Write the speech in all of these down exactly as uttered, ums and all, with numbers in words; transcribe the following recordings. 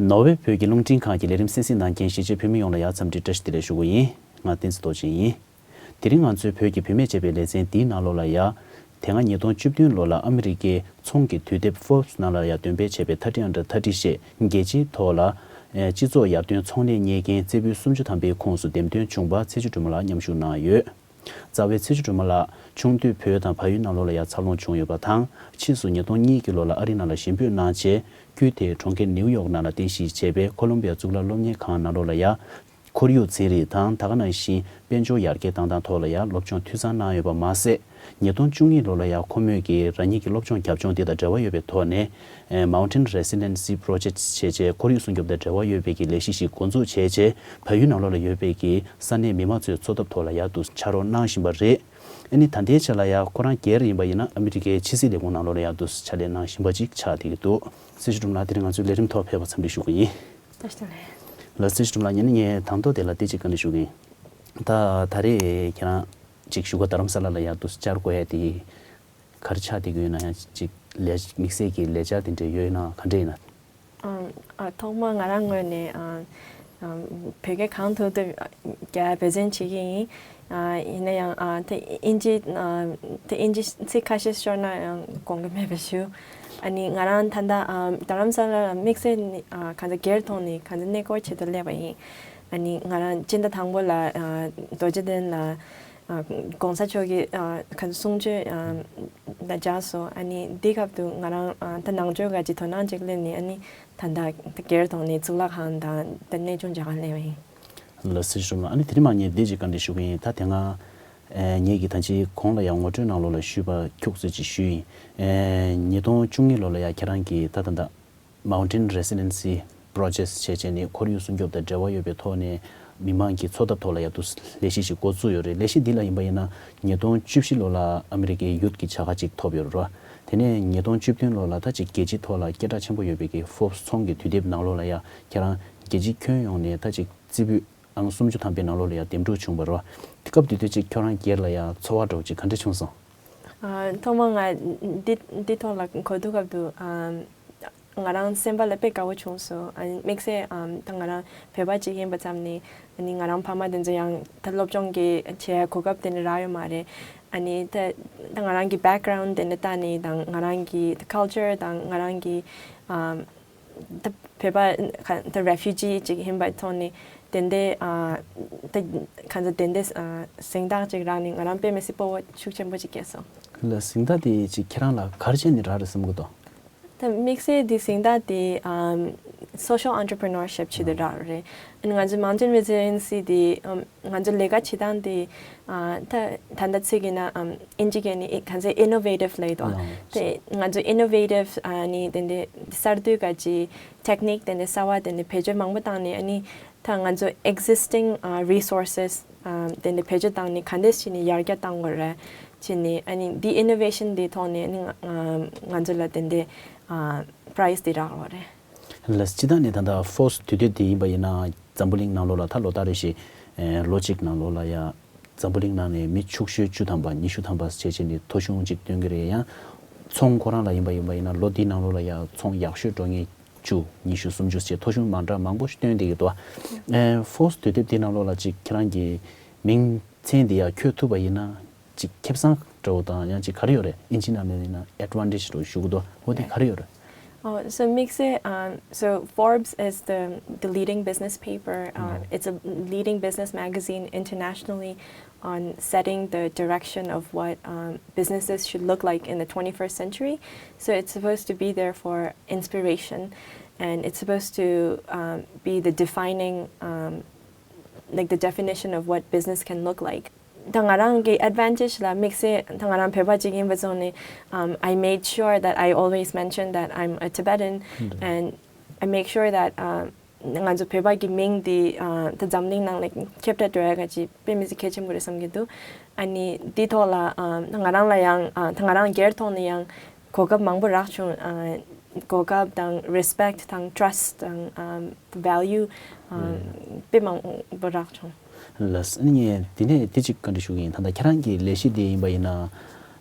ནོར་ཝེ་བོད་ཀྱི་རླུང་འཕྲིན་ཁང་གི་ལས་རིམ་གསན་གཟིགས་གནང་མཁན་གཞིས་བྱེས་བོད་མི་ཡོངས་ལ་ཡང་འཚམས་འདྲི་བཀྲ་ཤིས་བདེ་ལེགས་ཞུ་གི་ཡིན། ང་བསྟན་འཛིན་རྡོ་རྗེ་ཡིན། དེ་རིང་ང་ཚོས་བོད་ཀྱི་བུད་མེད་ཅེས་པའི་ལེ་ཚན་འདིའི་ནང་ལོགས་ལ་ཡ། དེ་སྔ་ཉིས་སྟོང་བཅུ་བདུན་ལོ་ལ་ཨ་མི་རི་ཀའི་ཚོང་གི་དུས་དེབ་Forbes་ནང་ལ་ཡ་འདོན་སྤེལ་བྱས་པའི་ཐར་ཊི་ཨན་ཌར་ཐར་ཊི་ཞེས་རྒྱལ་སྤྱིའི་ཐོག་ལ་སྤྱི་ཚོགས་ཡར་ཐོན་ཚོང་ལས་གཉེར་མཁན་རྩེ་ཕུད་སུམ་ཅུ་ཐམ་པའི་ཁོངས་སུ་འདེམས་ཐོན་བྱུང་བ་ཚེ་ཆུ་སྒྲོལ་མ་ལགས་མཉམ་ཞུགས་གནང་ཡོད། རྩ་བའི་ཚེ་ཆུ་སྒྲོལ་མ་ལགས་ཆུང་དུས་བོད་དང་བལ་ཡུལ་ནང་ལོགས་ལ་ཡ་འཚར་ལོངས་བྱུང་ཡོད་པ་དང་ཕྱིས་སུ་ཉིས་སྟོང་གཉིས་ཀྱི་ལོ་ལ་ཨ་རི་ནང་ལ་གཞིས་སྤོས་གནང་རྗེས་ཁུལ་དེའི་གྲོང་ཁྱེར་ནིའུ་ཡོག་ནང་ལ་རྟེན་གཞི་བྱས་པའི་ཁོ་ལོམ་བི་ཡ་གཙུག་ལག་སློབ་གཉེར་ཁང་ནང་ལོགས་ལ་ཡ། ཁོར་ཡུག་ཚན་རིག་དང་ད་ག་ནང་བཞིན་དཔལ་འབྱོར་ཡར་རྒྱས་བཏང་སྟངས་ཐོག་ལ་ཡང་སློབ་སྦྱོང་འཐུས་ཚང་གནང་ཡོད་པ་མ་ཟད། ཉིས་སྟོང་བཅུ་གཉིས་ལོ་ལ་ཡང་ཁོ་མོས་ཀྱིས་རང་ཉིད་ཀྱི་སློབ་སྦྱོང་རྒྱབ་ལྗོངས་དེ་དང་འབྲེལ་བ་ཡོད་པའི་ཐོག་ནས་Mountain Resiliency Project་བྱས་རྗེས་ཁོར་ཡུག་སྲུང་སྐྱོབ་དང་འབྲེལ་བ་ཡོད་པའི་གི་ལས་གཞི་ཞིག་འགོ་འཛུགས་བྱས་རྗེས་བལ་ཡུལ་ནང་ལོགས་ལ་ཡོད་པའི་གི་ས་གནས་མི་མང་ཚོའི་འཚོ་ཐབས་ཐོག་ལ་ཡང་དུ་ཕྱག་རོགས་གནང་བཞིན་པ་རེད། ཨ་ནི་ད་ལྟའི་ཆ་ལ་ཡང་ཁོ་རང་སྒེར་ཡིན་པ་ཡིན་ན་ཨ་མི་རི་ཀའི་ཕྱི་སྲིད་ལས་ཁུངས་ནང་ལོགས་ལ་ཡང་དུ་ཕྱག་ལས་གནང་བཞིན་པ་ཅིག་ཆགས་བསྡད་ཀྱི་འདུག་སྲིད་ཞུ་སྒྲོལ་མ་ལགས་དེ་རིང་ང་ཚོའི་ལས་རིམ་ཐོག་ཕེབས་པར་འཚམས་འདྲི་ཞུ་གི་ཡིན། བཀྲ་ཤིས་བདེ་ལེགས། ལགས་སོ། སྲིད་ཞུ་སྒྲོལ་མ་ལགས། ཉིན་ནས་ངས་དང་ཐོག་དེ་ལ་དེ་གཅིག་བཀའ་འདྲི་ཞུ་གི་ཡིན། ད་ད་རེས་ཁྱེད་རང་ཅིག་བཞུགས་སྒར་རྡ་རམ་ས་ལ་ལ་ཡར་དུ་བཅར་དགོས་ཡ་དེ་ག་རེ་ཆགས་བསྡད་ཀྱི་ཡོད་ན། ཡང་ཅིག་ལས་དམིགས་བསལ་གྱི་ལས་འཆར་དེ་འདྲ་ཡོད་ན་ག་འདྲ་ཡིན་ན། ཨ་ཨ་ཐོག་མར་ང་རང་ངོས་ནས་ཨ་ཨ་བོད་སྐད་གང་ཐུབ་ཐུབ་རྒྱ་འབད་བརྩོན་བྱེད་ཀྱི་ཡིན། ཨ་ཡིན་ན་ཡང་ཨ་དེ་ཨིན་ཇི་ཨ་དེ་ཨིན་ཇི་ཚིག་ཁ་ཤས་ཤོར་ན་ཡང་དགོངས་ཀྱི་མེད་པ་ཞུ། ཨ་ནི་ང་རང་ད་ལྟ་ཨ་རྡ་རམ་ས་ལ་ལ་དམིགས་བསལ་ནི་ཨ་གང་ལྟར་སྒེར་ཐོག་ནས་གང་ལྟར་གནས་སྐོར་ཆེད་དུ་སླེབས་པ་ཡིན། ཨ་ནི་ང་རང་སྤྱི་ཟླ་དང་པོ་ལ་ཨ་རྡོ་རྗེ་གདན་ལ་ཨ་གོང་ས་མཆོག་གི་ཨ་གང་ལྟར་གསུང་ཆོས་ཨ་ལ་བཅར་སོང་། ཨ་ནི་འདི་སྐབས་དུ་ང་རང་ཨ་ད་ནང་ཆོས་ག་ཅིག་དོ་སྣང་ཅིག་སླེབས་ནས་ཨ་ནི་ད་ལྟ་སྒེར་ཐོག་ནས་གཙུག་ལག་ཁང་དང་ད་གནས་ཆུང་མཇལ་ཁ་སླེབས་པ་ཡིན། ལགས་སོ། ཞུ་ལ། ཨ་ནི་དེ་རིང་མ་ངས་འདི་ཅིག་བཀའ་འདྲི་ཞུ་གི་ཡིན། ད་དེ་སྔ་ཨེ་ངེད་ཀྱིས་ད་ཅི་གོང་ལ་ཡང་ངོ་སྤྲོད་ནང་ལོགས་ལ་ཞུས་པ་ཁྱུག་ཙམ་ཅིག་ཞུས་ཡིན། ཨེ་ཉིས་སྟོང་བཅུ་གཉིས་ལོ་ལ་ཡང་ཁྱེད་རང་གིས་ད་ད་ད་Mountain Resiliency Project་བྱས་བྱས་ནས་ཁོར་ཡུག་སྲུང་སྐྱོབ་དང་འབྲེལ་བ་ཡོད་པའི་ཐོག་ནས་མི་མང་གི་འཚོ་ཐབས་ཐོག་ལ་ཡང་དུ་ལས་གཞི་ཞིག་འགོ་བཙུགས་ཡོད་རེད། ལས་གཞི་འདི་ལ་ཡིན་པ་ཡིན་ན་ཉིས་སྟོང་བཅུ་བཞི་ལོ་ལ་ཨ་མི་རི་ཀའི་ཡུལ་གྱི་བྱ་དགའ་ཅིག་ཐོབ་ཡོད་རེད། དེ་ནས་ཉིས་སྟོང་བཅུ་བདུན་ལོ་ལ་ད་ཅིག་རྒྱལ་སྤྱིའི་ཐོག་ལ་སྐད་གྲགས་ཆེན་པོ་ཡོད་པའི་གི་Forbes་ཚོང་གི་དུས་དེབ་ནང་ལོགས་ལ་ཡང་ཁྱེད་རང་རྒྱལ་སྤྱིའི་ཁྱོན་ཡོངས་ནས་ད་ཅིག་རྩེ་ཕུད་ཨང་སུམ་ཅུ་ཐམ་པའི་ནང་ལོགས་ལ་ཡང་འདེམས་སྒྲུག་བྱུང་བ་རེད། དེ་སྐབས་དེ་དུས་ཅིག་ཁྱོད་རང་སྒེར་ལ་ཡང་ཚོར་བ་འདྲ་བོ་ཅིག་ག་འདྲ་བྱུང་སོང་། ཨ་ཐོག་མར་ང་འདི་འདི་ཐོག་ལ་གོ་དུས་སྐབས་དུ་ཨ་ང་རང་སེམས་པ་ལ་དཔེ་དགའ་བོ་བྱུང་སོང་། ཨ་དམིགས་བསལ་ཨ་ད་ང་རང་བོད་པ་ཅིག་ཡིན་པ་ཙམ་ནས་ཨ་ནི་ང་རང་ཕ་མ་དེ་ཚོ་ཡང་ད་སློབ་སྦྱོང་གི་བྱེད་གོ་སྐབས་དེ་འདྲ་རག་ཡོད་མ་རེད། ཨ་ནི་ད་ད་ང་རང་གི་background་དེ་འདྲ་ལྟ་ནས་དང་ང་རང་གི་ད་culture་དང་ང་རང་གི་ཨ་ད་བོད་པ་ཁ་ད་refugee་ཅིག་ཡིན་པའི་ཐོག་ནས་དེ་འདྲའི་ཨ་ད་གང་ཟག་དེ་འདྲའི་ཨ་གཟེངས་རྟགས་ཅིག་རག་ནས་ང་རང་དཔེ་མི་སྲིད་སྤོབས་པ་ཤུགས་ཆེན་པོ་ཅིག་སྐྱེས་སོང་། ལགས་གཟེངས་རྟགས་དེ་ཅིག་ཁྱེད་རང་ལ་ག་རེ་བྱས་ནས་རག་རེད་བསམ་གི་འདུག་ད་དམིགས་བསལ་དེ་གཟེངས་རྟགས་དེ་ཨམ་social entrepreneurship་ཆེད་དུ་རག་རེད། ཨ་ནི་ང་ཚོ་Mountain Resiliency་དེ་ཨམ་ང་ཚོ་ལས་ཀ་བྱེད་སྟངས་དེ་ཨ་ད་ད་ལྟ་ཚིག་ཡིན་ན་ཨམ་ཨིན་ཇི་སྐད་ནས་ཨི་གང་ཟེར་innovative་ལབ་ཡོད་དོ། ལགས། དེ་ང་ཚོ་innovative་ཨ་ནི་དེ་འདྲའི་གསར་གཏོད་ག་ཅི་technique་དེ་འདྲའི་གསར་བ་དེ་འདྲའི་བེད་སྤྱོད་མང་པོ་བཏང་ནས་ཨ་ནི་ད་ང་ཚོ་existing་ཨ་resources་ཨ་དེ་འདྲའི་བེད་སྤྱོད་བཏང་ནས་ག་འདྲས་བྱས་ནས་ཡར་རྒྱས་བཏང་དགོས་རེད་བྱས་ནས་ཨ་ནི་འདི་innovation་འདི་ཐོག་ནས་ཨ་ནི་ང་ང་ཚོ་ལ་དེ་འདྲའི་ཨ་prize་འདི་རག་ཡོད་རེད། ལགས། སྤྱིར་བཏང་ནས་ད་ལྟ་Forbes་དུས་དེབ་འདི་ཡིན་པ་ཡིན་ན་འཛམ་བུ་གླིང་ནང་ལོགས་ལ་ད་ལོ་ལྟར་རེ་བཞིན་ཨེ་ལོ་གཅིག་ནང་ལོགས་ལ་ཡ་འཛམ་བུ་གླིང་ནང་ནས་མི་ཕྱུག་ཤོས་བཅུ་ཐམ་པ་ཉི་ཤུ་ཐམ་པ་བྱས་བྱས་ནས་ཐོ་གཞུང་གཅིག་སྟོན་གྱི་རེད། ཡང་ཚོང་ཁོ་རང་ལ་ཡིན་པ་ཡིན་པ་ཡིན་ན་ལོ་འདིའི་ནང་ལོགས་ལ་ཡ་ཚོང་ཡག་ཤོས་འགྲོ་མཁན་བཅུ་ཉི་ཤུ་སུམ་ཅུ་བྱས་ཐོ་གཞུང་མང་དྲགས་མང་པོ་ཞིག་བཏོན་བསྡད་ཀྱི་འདུག་ཨེ་Forbes་དུས་དེབ་འདི་ནང་ལོགས་ལ་ཅིག་ཁྱེད་རང་གི་མིང་མཚན་འདི་ཡ་འཁོད་ཐུབ་པ་ཡིན་ན་ཅིག་ཁེ་བཟང་འདྲ་བོ་དང་ཡང་ཅིག་ག་རེ་ཡོད་རེད། ཨིན་ཇི་ནང་ནས་ཡིན་ན་advantage་འདྲ་བོ་ཞུ་གི་འདུག་འོ་དེ་ག་རེ་ཡོད་རེད། Oh, so Mikse, um, so Forbes is the, the leading business paper. Uh, it's a leading business magazine internationally on setting the direction of what um, businesses should look like in the twenty-first century. So it's supposed to be there for inspiration, and it's supposed to um, be the defining, um, like the definition of what business can look like. ད་ང་རང་གི་advantage་ལ་དམིགས་བསལ་ད་ང་རང་བོད་པ་ཅིག་ཡིན་པ་སོང་ནས་um, I made sure that I always mention that I'm a Tibetan, and I make sure that um, ང་ཚོ་བོད་པ་གི་མིང་འདི་ད་འཛམ་གླིང་ནང་ལ་ཁྱབ་བསྒྲགས་འགྲོ་ཡ་ག་ཅིག་དཔེ་མི་སྲིད་གལ་ཆེན་པོ་རེད་བསམ་གྱི་འདུག་ཨ་ནི་འདི་ཐོག་ལ་ང་རང་ལ་ཡང་ད་ང་རང་སྒེར་ཐོག་ནས་ཡང་གོ་སྐབས་མང་པོ་རག་བྱུང་། གོ་སྐབས་དང་respect་དང་trust་དང་value་དཔེ་མང་པོ་རག་བྱུང་། ལགས། ཨ་ནི་ངས་འདི་ནས་འདི་གཅིག་བཀའ་འདྲི་ཞུ་གི་ཡིན། ད་ལྟ་ཁྱེད་རང་གི་ལས་གཞི་འདི་ཡིན་པ་ཡིན་ན།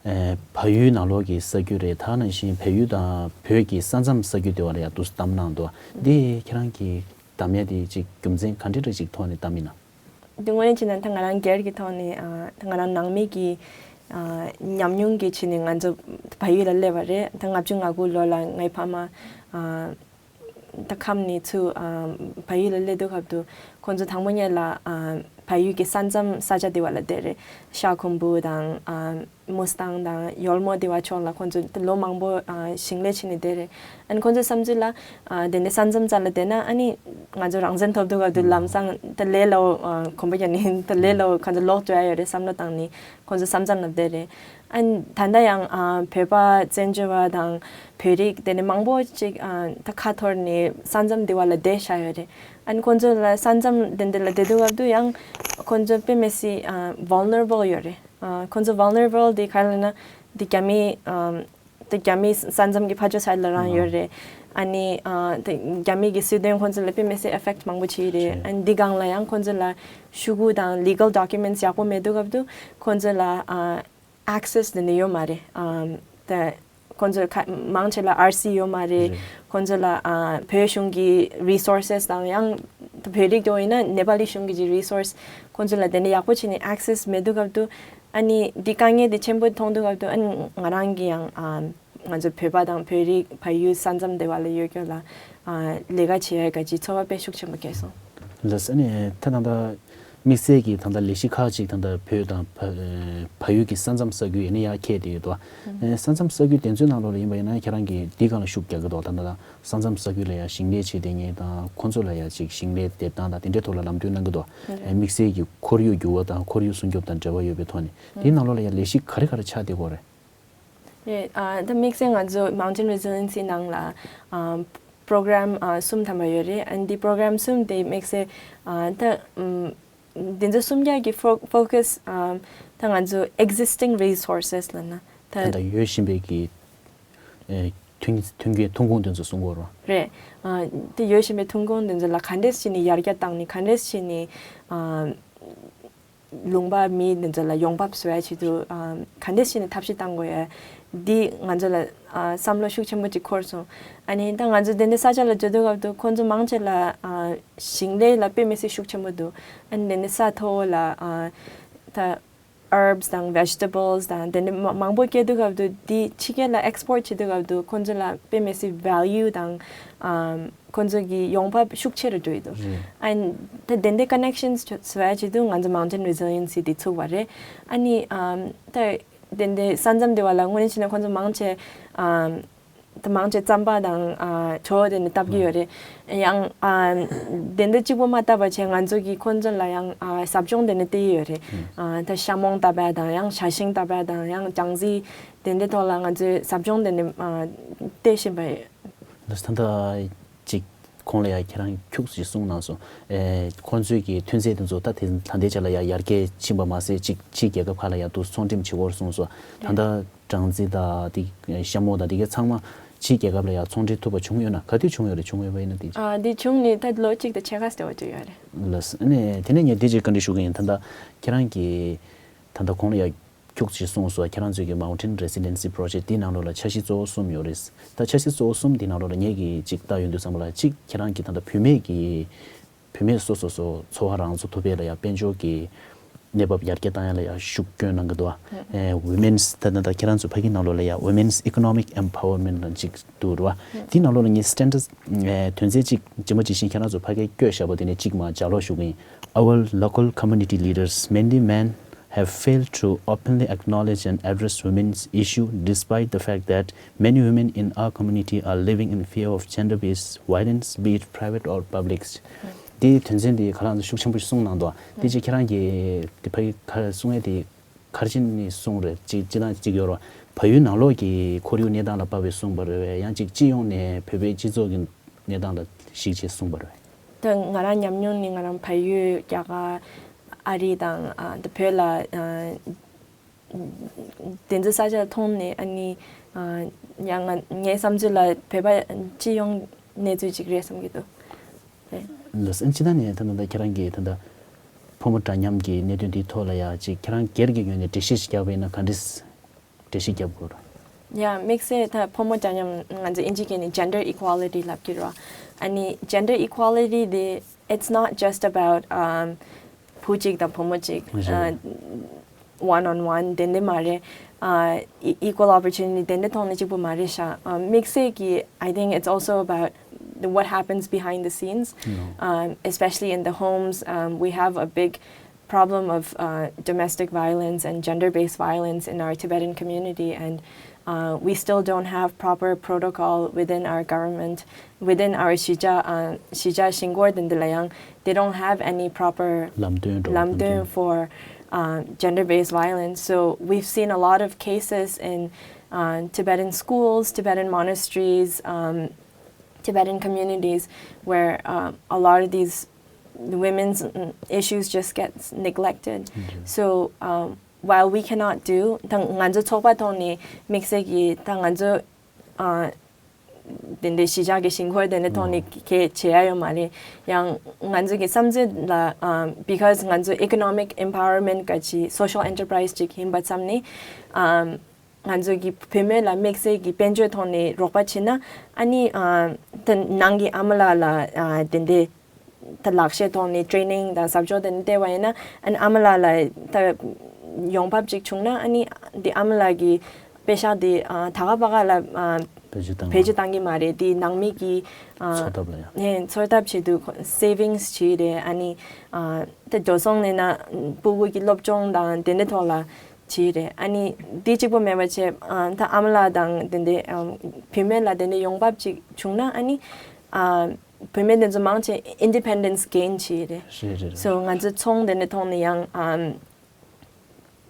ཨེ། བལ་ཡུལ་ནང་ལོགས་ཀྱི་ས་རྒྱུས་རེད། ད་ནང་བཞིན་བལ་ཡུལ་དང་བོད་ཀྱི་ས་མཚམས་ས་རྒྱུས་དེ་བ་ལ་ཡང་དུ་བདམས་གནང་འདུག་འདི་ཁྱེད་རང་གིས་བདམས་ཡ་དེ་ཅིག་རྒྱུ་མཚན་ག་འདྲ་འདྲ་ཅིག་ཐོག་ནས་བདམས་ཡིན་ན། འདི་དངོས་གནས་བྱས་ན་ད་ང་རང་སྒེར་གྱི་ཐོག་ནས་ཨ། ད་ང་རང་ནང་མི་གི་ཨ། ཉམས་མྱོང་གི་ཆེད་ནས་ང་ཚོ་བལ་ཡུལ་ལ་སླེབས་པ་རེད། ད་ལྔ་བཅུ་ང་དགུ་ལོ་ལ་ངའི་ཕ་མ་ཨ། ད་ཁམས་ནས་ཚུར་ཨ། བལ་ཡུལ་ལ་སླེབས་དུས་སྐབས་དུ་ཁོང་ཚོ་དང་པོ་ཉིད་ལ་ཨ། བལ་ཡུལ་གྱི་ས་མཚམས་ས་ཆ་དེ་བ་ལ་བསྡད་རེད། ཤ་འཁོན་པོ་དང་ཨ། མུ་སི་ཏང་དང་ཡོལ་མོ་དེ་བ་ཕྱོགས་ལ་ཁོང་ཚོ་ད་ལོ་མང་པོ་ཨ། ཞིང་ལས་བྱས་ནས་བསྡད་རེད། ཨ་ནི་ཁོང་ཚོའི་བསམ་ཚུལ་ལ་ཨ། དེ་ནས་ས་མཚམས་རྩ་ལ་བསྡད་ན་ཨ་ནི་ང་ཚོ་རང་བཙན་ཐོབ་དུས་སྐབས་དུ་ལམ་སང་ད་ལས་སླ་བོ་ཨ། གོམ་པ་རྒྱག་ནས་ད་ལས་སླ་བོ་ཁོང་ཚོ་ལོག་འགྲོ་ཡ་ཡོད་རེད་བསམ་བློ་བཏང་ནས་ཁོང་ཚོ་ས་མཚམས་ལ་བསྡད་རེད། ཨ་ནི་ད་ལྟ་ཡང་ཨ། བོད་པ་བཙན་བྱོལ་བ་དང་བོད་རིགས་དེ་ནས་མང་པོ་ཅིག་ཨ། ད་ཁ་འཐོར་ནས་ས་མཚམས་འདི་བ་ལ་བསྡད་བཞག་ཡོད་རེད། ཨ་ནི་ཁོང་ཚོ་ལ་ས་མཚམས་དེ་འདི་ལ་བསྡད་དུས་སྐབས་དུ་ཡང་ཁོང་ཚོ་དཔེ་མི་སྲིད་ཨ། ཝལ་ནེ་ར་བལ་ཡོད་རེད། ཨ། ཁོང་ཚོ་ཝལ་ནེ་ར་བལ་དེ་ག་རེ་ལབ་ན་འདི་རྒྱ་མི་ཨ། དེ་རྒྱ་མིའི་ས་མཚམས་ཀྱི་ཕར་ཕྱོགས་སའི་ལ་རང་ཡོད་རེད། ཨ་ནི་ཨ། དེ་རྒྱ་མི་གི་སྲིད་དོན་ཁོང་ཚོ་ལ་དཔེ་མི་སྲིད་ཨེ་ཕེག་མང་པོ་བྱས་རེད། ཨ་ནི་འདི་སྒང་ལ་ཡང་ཁོང་ཚོ་ལ་ཤོག་གུ་དང་ལི་གལ་ཌོ་ཀུ་མེན་ཊི་ཡག་པོ་མེད་དུས་སྐབས་དུ་ཁོང་ཚོ་ལ་ཨ། ཨེག་སེ་སི་དེ་འདྲ་ཡོད་མ་རེད། ཨ། དེ་ཁོང་ཚོ་ཁ་མང་ཆེ་ལ་ཨར་སི་ཡོད་མ་རེད། ཁོང་ཚོ་ལ་ཨ། བོད་གཞུང་གི་རི་སོར་སེ་སི་དང་ཡང་བོད་རིགས་དེ་ཡིན་ན་ནེ་པ་ལི་གཞུང་གི་རི་སོར་སེ་ཁོང་ཚོ་ལ་དེ་འདྲ་ཡག་པོ་བྱས་ནས་ཨེག་སེ་སི་མེད་དུས་སྐབས་དུ། ཨ་ནི་འདི་དཀའ་ངལ་དེ་ཆེན་པོ་མཐོང་དུས་སྐབས་དུ་ཨ་ནི་ང་རང་གི་ཡང་ཨ། ང་ཚོ་བོད་པ་དང་བོད་རིགས་བལ་ཡུལ་ས་མཚམས་དེ་བ་ལ་ཡོད་རྒྱུ་ལ་ཨ། ལས་ཀ་བྱེད་ཡ་ག་ཅིག་ཚོར་བ་དཔེ་ཤུགས་ཆེན་པོ་སྐྱེས་སོང་། ལགས་སོ། ཨ་ནི་ད་ད་ལྟ་དམིགས་བསལ་གྱི་ད་ལྟ་ལས་གཞི་ཁག་ཅིག་ད་ལྟ་བོད་དང་བལ་བལ་ཡུལ་གྱི་ས་མཚམས་ས་ཁུལ་ཡིན་ན་ཡང་འཁེལ་བསྡད་ཡོད་དོ། ཨ། ས་མཚམས་ས་ཁུལ་དེ་ཚོའི་ནང་ལོགས་ལ་ཡིན་པ་ཡིན་ན་ཁྱེད་རང་གིས་འདི་སྒང་ལ་ཤུགས་རྒྱག་གི་འདུག་ད་ལྟ་ས་མཚམས་ས་ཁུལ་ལ་ཡང་ཞིང་ལས་བྱེད་བསྡད་མཁན་དང་ཁོང་ཚོ་ལ་ཡང་ཅིག་ཞིང་ལས་འདེབས་སྟངས་དང་དེ་འདྲའི་ཐོག་ལ་ལམ་སྟོན་གནང་གི་འདུག་ཨ། དམིགས་བསལ་གྱི་ཁོར་ཡུག་འགྱུར་བ་དང་ཁོར་ཡུག་སྲུང་སྐྱོབ་དང་འབྲེལ་བ་ཡོད་པའི་ཐོག་ནས་དེའི་ནང་ལོགས་ལ་ཡང་ལས་གཞི་ག་རེ་ག་རེ་ཆགས་བསྡད་ཡོད་རེད། རེད། ཨ། ད་དམིགས་བསལ་ང་ཚོ་Mountain Resiliency ནང་ལ་ཨ། པོ་རོ་གྷ་རམ་ཨ། གསུམ་ཐམ་པ་ཡོད་རེད། ཨ་ནི་འདི་པོ་རོ་གྷ་རམ་གསུམ་དེ་དམིགས་བསལ་ཨ། ད་ཨམ། འདི་ཚོ་གསུམ་ཀ་གི་ཕོ་ཕོ་ཀ་སི་ཨ། ད་ང་ཚོ་Existing Resources ལབ་ན་ད། ད་ལྟ་ཡོད་བཞིན་པའི་གི་ཨེ། ཐོན་ཐོན་སྐྱེད་ཐོན་ཁུངས་དེ་ཚོ་གསུང་གི་ཡོད་རེད། རེད། ཨ། དེ་ཡོད་བཞིན་པའི་ཐོན་ཁུངས་དེ་ཚོ་ལ་ག་འདྲས་བྱས་ནས་ཡར་རྒྱས་བཏང་ནས་ག་འདྲས་བྱས་ནས་ཨ། ལུང་པ་མི་དེ་ཚོ་ལ་ཡོང་འབབ་བཟོ་ཡ་ཆེད་དུ་ཨ། ག་འདྲས་བྱས་ནས་ཐབས་ཤེས་བཏང་དགོས་ཡ་འདི་ང་ཚོ་ལ་ཨ། བསམ་བློ་ཤུགས་ཆེན་པོ་ཅིག་འཁོར་སོང་། ཨ་ནི་ད་ང་ཚོ་དེ་འདྲའི་ས་ཆ་ལ་འགྲོ་དུས་སྐབས་དུ་ཁོང་ཚོ་མང་ཆེ་ལ་ཨ། ཞིང་ལས་ལ་དཔེ་མི་སྲིད་ཤུགས་ཆེན་པོ་འདུག་ཨ་ནི་དེ་འདྲའི་ས་མཐོ་བོ་ལ་ཨ། ད་herbs དང་vegetables དང་དེ་འདྲ་མ་མང་པོ་སྐྱེ་དུས་སྐབས་དུ་འདི་ཕྱི་རྒྱལ་ལ་export བྱེད་དུས་སྐབས་དུ་ཁོང་ཚོ་ལ་དཔེ་མི་སྲིད་value དང་ཨམ། ཁོང་ཚོ་གི་ཡོང་འབབ་ཤུགས་ཆེ་རུ་འགྲོ་ཡི་འདུག་རེད། ཨན་ད་དེ་འདྲའི་connections བཟོ་ཡ་བྱེད་དུས་ང་ཚོ་Mountain Resiliency འདི་ཚུགས་པ་རེད། ཨ་ནི་ཨམ། ད་དེ་འདྲའི་ས་མཚམས་དེ་བ་ལ་དངོས་གནས་བྱས་ན་ཁོང་ཚོ་མང་ཆེ་ཨམ། ད་མང་ཆེ་རྩམ་པ་དང་ཨ། གྲོ་དེ་ནི་བཏབ་ཀྱི་ཡོད་རེད། ཡང་ཨ། དེ་འདྲ་གཅིག་པོ་མ་བཏབ་པ་བྱས་ང་ཚོ་གིས་ཁོང་ཚོ་ལ་ཡང་ཨ། ཟབ་སྦྱོང་དེ་ནི་སྟེར་ཡི་ཡོད་རེད། ཨ། ད་ཤ་མོང་བཏབ་པ་དང་ཡང་ཞ་ཤིང་བཏབ་པ་དང་ཡང་ཅང་ཙེ་དེ་འདྲའི་ཐོག་ལ་ང་ཚོས་ཟབ་སྦྱོང་དེ་ནི་ཨ། སྟེར་བཞིན་པ་རེད། ད་ལྟ་ཅིག་ཁོང་ལ་ཡང་ཁྱེད་རང་ཁྱུག་ཅིག་གསུངས་གནང་སོང་། ཨེ། ཁོང་ཚོས་ཀྱི་ཐོན་རྫས་དེ་ཚོ་ད་དེ་ད་ལྟའི་ཆ་ལ་ཡང་ཡར་རྒྱས་ཕྱིན་པ་མ་ཟད་ཅིག་ཕྱིའི་རྒྱལ་ཁབ་ཁག་ལ་ཡང་དུ་ཚོང་འགྲེམས་བྱེད་སྐོར་གསུངས་སོང་། ད་ལྟ་སྦྲང་རྩི་དང་དེ་ཤ་མོ་དང་དེ་གའི་ཚང་མ་ཕྱིའི་རྒྱལ་ཁབ་ལ་ཡང་ཚོང་འབྲེལ་ཐུབ་པ་བྱུང་ཡོད་ན། ག་དུས་བྱུང་ཡོད་རེད། བྱུང་ཡོད་པ་ཡིན་ན་དེ། ཨ། འདི་བྱུང་ནས་ད་ལོ་གཅིག་དང་ཕྱེད་ཀ་ཙམ་ཅིག་ཡོད་རེད། ལགས་སོ། ཨ་ནི་དེ་ནས་ངས་འདི་ཅིག་བཀའ་འདྲི་ཞུ་གི་ཡིན། ད་ལྟ་ཁྱེད་རང་གིས་ད་ལྟ་གོང་ལ་ཡང་ཁྱུག་ཅིག་གསུངས་སོང་། ཁྱེད་རང་ཚོའི་གི་Mountain Resiliency Project འདི་ནང་ལོགས་ལ་འཆར་གཞི་གཙོ་བོ་གསུམ་ཡོད་རེད། ད་འཆར་གཞི་གཙོ་བོ་གསུམ་འདི་ནང་ལོགས་ལ་ངས་གི་ཅིག་ལྟ་ཡོང་དུས་ཙམ་པ་ལ་གཅིག་ཁྱེད་རང་གི་ད་ལྟ་བུད་མེད་ཀྱི་བུད་མེད་སོ་སོ་སོ་འཚོ་བ་རང་གཙོ་ཐུབ་པ་ལ་ཡང་དཔལ་འབྱོར་གྱི་གནས་བབ་ཡར་རྒྱས་བཏང་ཡ་ལ་ཡང་ཤུགས་སྐྱོན་གནང་གི་འདུག་ཨ། ཨེ། Women's ད་ད་ད་ཁྱེད་རང་ཚོ་ཕ་གི་ནང་ལོགས་ལ་ཡང་Women's Economic Empowerment ལ་གཅིག་འདུག་རེད་བ། དེ་ནང་ལོགས་ལ་ངས་standard ཨེ། དོན་ཚན་གཅིག་ཇི་མ་ཇི་བཞིན་ཁྱེད་རང་ཚོ་ཕ་གིར་བཀོད་བཞག་པ་དེ་ནས་གཅིག་མར་ལྗགས་ཀློག་ཞུ་གི་ཡིན། Our local community leaders, mainly men, have failed to openly acknowledge and address women's issue, despite the fact that many women in our community are living in fear of gender-based violence, be it private or public. དེའི་དོན་ཚན་དེ་ཁ་རང་ཚོ་ཤུགས་ཆེན་པོ་ཞིག་གསུངས་གནང་འདུག་དེ་རྗེས་ཁྱེད་རང་གིས་དེ་ཕ་གི་ཁ་གསུང་ཡས་དེ་ག་རེ་བྱས་ནས་གསུངས་རེད། གཅིག་སྤྱིར་བཏང་གཅིག་ཡོད་རེད་བ། བལ་ཡུལ་ནང་ལོགས་ཀྱི་ཁོར་ཡུག་གནས་སྟངས་ལ་དཔག་པའི་གསུངས་པ་རེད་བས། ཡང་གཅིག་སྤྱི་ཡོངས་ནས་བོད་པའི་སྤྱི་ཚོགས་ཀྱི་གནས་སྟངས་ལ་གཞིགས་བྱས་གསུངས་པ་རེད་བས། ད་ང་རང་ཉམས་མྱོང་ནི་ང་རང་བལ་ཡུལ་རྒྱ་གར་ཨ་རི་དང་ཨ་ད་བོད་ལ་ཨ་དེ་ཚོ་ས་ཆ་མཐོང་ནས་ཨ་ནི་ཨ་ཡང་ང་ངའི་བསམ་ཚུལ་ལ་བོད་པ་སྤྱི་ཡོངས་གནས་ཚུལ་ཅིག་རེད་བསམ་གྱི་འདུག་ལགས་སོ། ཨ་ནི་སྤྱིར་བཏང་ནས་ད་ལྟ་ཁྱེད་རང་གིས་ད་ལྟ་ཕོ་མོ་འདྲ་མཉམ་གྱི་གནད་དོན་འདིའི་ཐོག་ལ་ཡང་ཅིག་ཁྱེད་རང་སྒེར་གྱི་ངོས་ནས་འགྲེལ་བཤད་ཅིག་རྒྱག་པ་ཡིན་ན་ག་འདྲས། འགྲེལ་བཤད་རྒྱབ་དགོས་རེད། ཡ། དམིགས་བསལ་ད་ཕོ་མོ་འདྲ་མཉམ་ང་ཚོ་ཨིན་ཇི་སྐད་ནས་gender equality ལབ་ཀྱི་རེད། ཨ་ནི་gender equality དེ། It's not just about, um, བུ་གཅིག་དང་བུ་མོ་གཅིག་རེད། ཨ། one on one དེ་འདྲ་མ་རེད། ཨ། e- equal opportunity དེ་འདྲ་ཐོག་ནས་གཅིག་པུ་མ་རེད་ཤག་ཨ། དམིགས་བསལ་གྱི། I think it's also about the, what happens behind the scenes, um, especially in the homes. Um, we have a big problem of, uh, domestic violence and gender-based violence in our Tibetan community, and, uh, we still don't have proper protocol within our government, within our གཞིས་ཆགས། ཨ། གཞིས་ཆགས་གཞིས་འཁོར་དེ་འདྲ་ལ་ཡང་they don't have any proper ལམ་སྟོན་འགྲོ་ལམ་སྟོན་for, uh, gender-based violence. So we've seen a lot of cases in, uh, Tibetan schools, Tibetan monasteries, um, Tibetan communities where, um, a lot of these women's, mm, issues just gets neglected. So, um, while we cannot do, ད་ང་ཚོ་ཚོགས་པ་ཐོག་ནས་དམིགས་བསལ་གྱི་ད་ང་ཚོ། ཨ། དེ་འདྲའི་གཞིས་ཆགས་ཀྱི་གཞིས་འཁོར་དེ་འདྲའི་ཐོག་ནས་ག་གས་བྱེད་ཡ་ཡོད་མ་རེད། ཡང་ང་ཚོ་གི་བསམ་ཚུལ་ལ། ཨ། because ང་ཚོ་economic empowerment ག་ཅིག་social enterprise ཅིག་ཡིན་པ་ཙམ་ནས། ཨ། ང་ཚོ་གི་བུད་མེད་ལ་དམིགས་བསལ་གྱི་དཔལ་འབྱོར་ཐོག་ནས་རོགས་པ་བྱེད་ན། ཨ་ནི། ཨ། ད་ནང་གི་ཨ་མ་ལགས་ལ། ཨ། དེ་འདྲའི་ད་ལག་ཤེས་ཐོག་ནས་training དང་ཟབ་སྦྱོང་དེ་འདྲ་སྟེར་བ་ཡིན་ན། ཨ་ནི་ཨ་མ་ལགས་ལ་ད་ཡོང་འབབ་ཅིག་བྱུང་ན། ཨ་ནི་འདི་ཨ་མ་ལགས་ཀྱི་པེ་ཤག་འདི། ཨ། ད་ག་པ་ག་ལ། ཨ། བེད་སྤྱོད་བཏང་བེད་སྤྱོད་བཏང་གི་མ་རེད། འདི་ནང་མི་གི། ཨ། འཚོ་ཐབས་ལ་ཡང་། ནས་འཚོ་ཐབས་ཆེད་དུ་savings བྱས་རེད། ཨ་ནི། ཨ། ད་འགྲོ་སོང་ལེན་ན་སྤུ་གུ་གི་སློབ་སྦྱོང་དང་དེ་འདྲའི་ཐོག་ལ་བྱས་རེད། ཨ་ནི་འདི་གཅིག་པོ་མེད་པ་བྱས། ཨ། ད་ཨ་མ་ལགས་དང་དེ་འདྲའི། ཨ། བུད་མེད་ལ་དེ་འདྲའི་ཡོང་འབབ་ཅིག་བྱུང་ན། ཨ་ནི། ཨ། བུད་མེད་དེ་ཚོ་མང་ཆེ་independence gain བྱས་རེད། རེད་རེད་རེད། So ང་ཚོ་ཚོང་དེ་འདྲའི་ཐོག་ནས་ཡང་། ཨམ།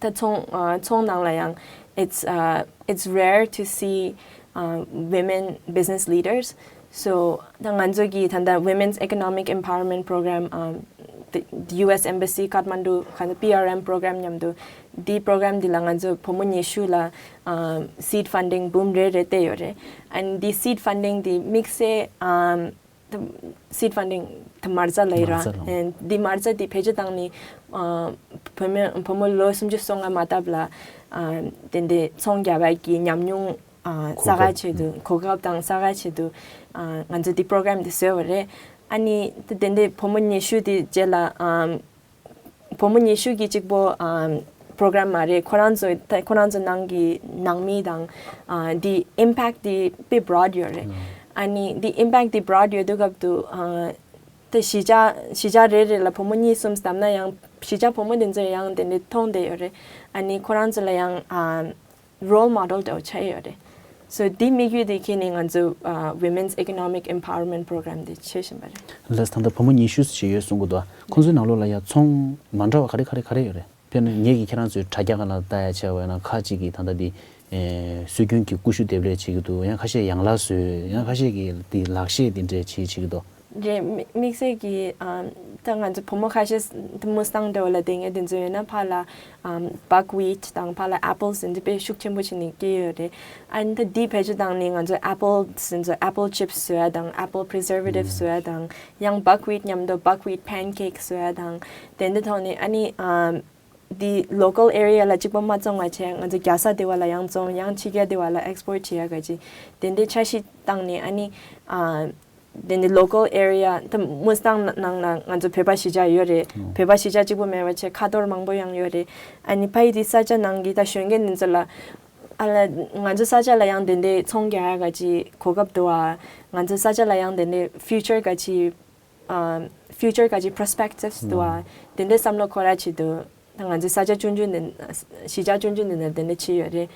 ད་ཚོང་། ཨ། ཚོང་ནང་ལ་ཡང་it's, uh, it's rare to see, uh, women business leaders. So ད་ང་ཚོ་གི་ད་ལྟ་Women's Economic Empowerment Program, um, the, the U S Embassy Kathmandu ག་ཚོད་P R M program མཉམ་དུ། འདི་program འདི་ལ་ང་ཚོ་བུ་མོ་ཉི་ཤུ་ལ། ཨམ། seed funding འབུམ་རེ་རེ་སྟེར་ཡོད་རེད། And འདི་seed funding འདི་དམིགས་བསལ། ཨམ། ད་seed funding ད་མ་རྩ་ལབ་ཡིན་ར། མ་རྩ་ལ། ཨེ། འདི་མ་རྩ་འདི་བེད་སྤྱོད་བཏང་ནས། ཨ། བུ་མོ་བུ་མོ་ལོ་སུམ་ཅུ་སོ་ལྔ་མ་བཏབ་ལ། ཨ། དེ་འདྲའི་ཚོང་རྒྱག་པའི་གི་ཉམས་མྱོང་། ཨ། གོ་སྐབས། གསར་པ་ཆེད་དུ། ཨ། གོ་སྐབས་དང་གསར་པ་ཆེད་དུ། ཨ། ང་ཚོ་འདི་program འདི་བཟོས་པ་རེད། ཨ་ནི་ད་དེ་འདྲའི་བུ་མོ་ཉི་ཤུ་དེ་རྗེས་ལ། ཨ། བུ་མོ་ཉི་ཤུ་གི་གཅིག་པོ། ཨམ། program མ་རེད། ཁོ་རང་ཚོ་ད་ཁོ་རང་ཚོ་ནང་གི་ནང་མི་དང་། ཨ། འདི་impact འདི་དཔེ་broad ཡོད་རེད། ཨ་ནི་འདི་impact འདི་broad ཡོད་དུས་སྐབས་དུ། ཨ། ད་གཞིས་ཆགས་གཞིས་ཆགས་རེ་རེ་ལ་བུ་མོ་གཉིས་གསུམ་བདམས་ན་ཡང་གཞིས་ཆགས་བུ་མོ་དེ་ཚོས་ཡང་དེ་འདྲ་མཐོང་བསྡད་ཡོད་རེད། ཨ་ནི་ཁོ་རང་ཚོ་ལ་ཡང་། ཨ། role model འདྲ་བོ་ཆགས་ཡོད་རེད། So འདི་དམིགས་ཡུལ་དེ་ཁྱེར་ནས་ང་ཚོ། ཨ། Women's Economic Empowerment Program འདི་བྱེད་བཞིན་པ་རེད། ལགས། ད་ལྟ་བུ་མོ་ཉི་ཤུ་ཞིག་ཡོད་གསུང་གི་འདུག་ཁོང་ཚོའི་ནང་ལོགས་ལ་ཡ་ཚོང་མ་འདྲ་བ་ག་རེ་ག་རེ་ག་རེ་ཡོད་རེད། དཔེར་ན་ངེད་ཀྱིས་ཁྱེད་རང་ཚོའི་དྲ་རྒྱ་སྒང་ལ་ལྟ་ཡ་བྱས་པ་ཡིན་ན། ཁ་ཅིག་གིས་ད་ལྟ་འདི། ཨེ། སྲོལ་རྒྱུན་གྱི་ཀུ་ཤུ་འདེབས་ལས་བྱེད་ཀྱི་འདུག་ཡང་ཁ་ཤས་ཡང་ལག་བཟོས། ཡང་ཁ་ཤས་ཀྱིས་འདི་ལག་ཤེས་འདི་འདྲས་བྱེད་བྱེད་ཀྱི་འདུག་རེད། དམིགས་དམིགས་བསལ་གྱི། ཨམ། ད་ང་ཚོ་བུ་མོ་ཁ་ཤས་དེ་མུ་སི་ཐང་འདྲ་བོ་ལ་བསྡད་མཁན་དེ་ཚོ་ཡོད་ན། ཕར་ལ། ཨམ། buckwheat དང་ཕར་ལ་apples དེ་ཚོ་དཔེ་ཤུགས་ཆེན་པོ་བྱས་ནས་སྐྱེས་ཡོད་རེད། ཨ་ནི་ད་འདི་བེད་སྤྱོད་བཏང་ནས་ང་ཚོ་apples དེ་ཚོ། apple chips བཟོ་ཡ་དང་། apple preservative བཟོ་ཡ་དང་། ཡང་buckwheat མཉམ་དུ་buckwheat pancake བཟོ་ཡ་དང་། དེ་འདྲ་ཐོག་ནས། ཨ་ནི། ཨམ། འདི་local area ལ་གཅིག་པོ་མ་བཙོང་བ་བྱས། ང་ཚོ་རྒྱལ་ས་དེ་བ་ལ་ཡང་བཙོང་། ཡང་ཕྱི་རྒྱལ་དེ་བ་ལ་export བྱེད་ཡ་ག་ཅིག་དེ་འདྲའི་འཆར་གཞི་བཏང་ནས། ཨ་ནི། ཨ། དེ་ནི་local area ད་མུ་སི་ཐང་ནང་ལ་ང་ཚོ་བོད་པ་གཞིས་ཆགས་ཡོད་རེད། ཨོ། བོད་པ་གཞིས་ཆགས་གཅིག་པོ་མེད་པ་བྱས་ཁ་ཐོར་མང་པོ་ཡང་ཡོད་རེད། ཨ་ནི་ཕ་ཡི་དེ་ས་ཆ་ནང་གི་ད་གཞོན་སྐྱེས་འདི་ཚོ་ལ། ཨ་ལ། ང་ཚོ་ས་ཆ་ལ་ཡང་དེ་འདྲའི་ཚོང་རྒྱག་ཡ་ག་ཅིག་གོ་སྐབས་འདུག་ཨ། ང་ཚོ་ས་ཆ་ལ་ཡང་དེ་འདྲའི་future ག་ཅིག་ཨ། future ག་ཅིག་perspectives འདུག་ཨ། ཨོ། དེ་འདྲའི་བསམ་བློ་འཁོར་ཡ་ཆེད་དུ། ད་ང་ཚོའི་ས་ཆ་ཆུང་ཆུང་འདི། གཞིས་ཆགས་ཆུང་ཆུང་འདི་ནས་དེ་འདྲ་བྱས་ཡོད་རེད།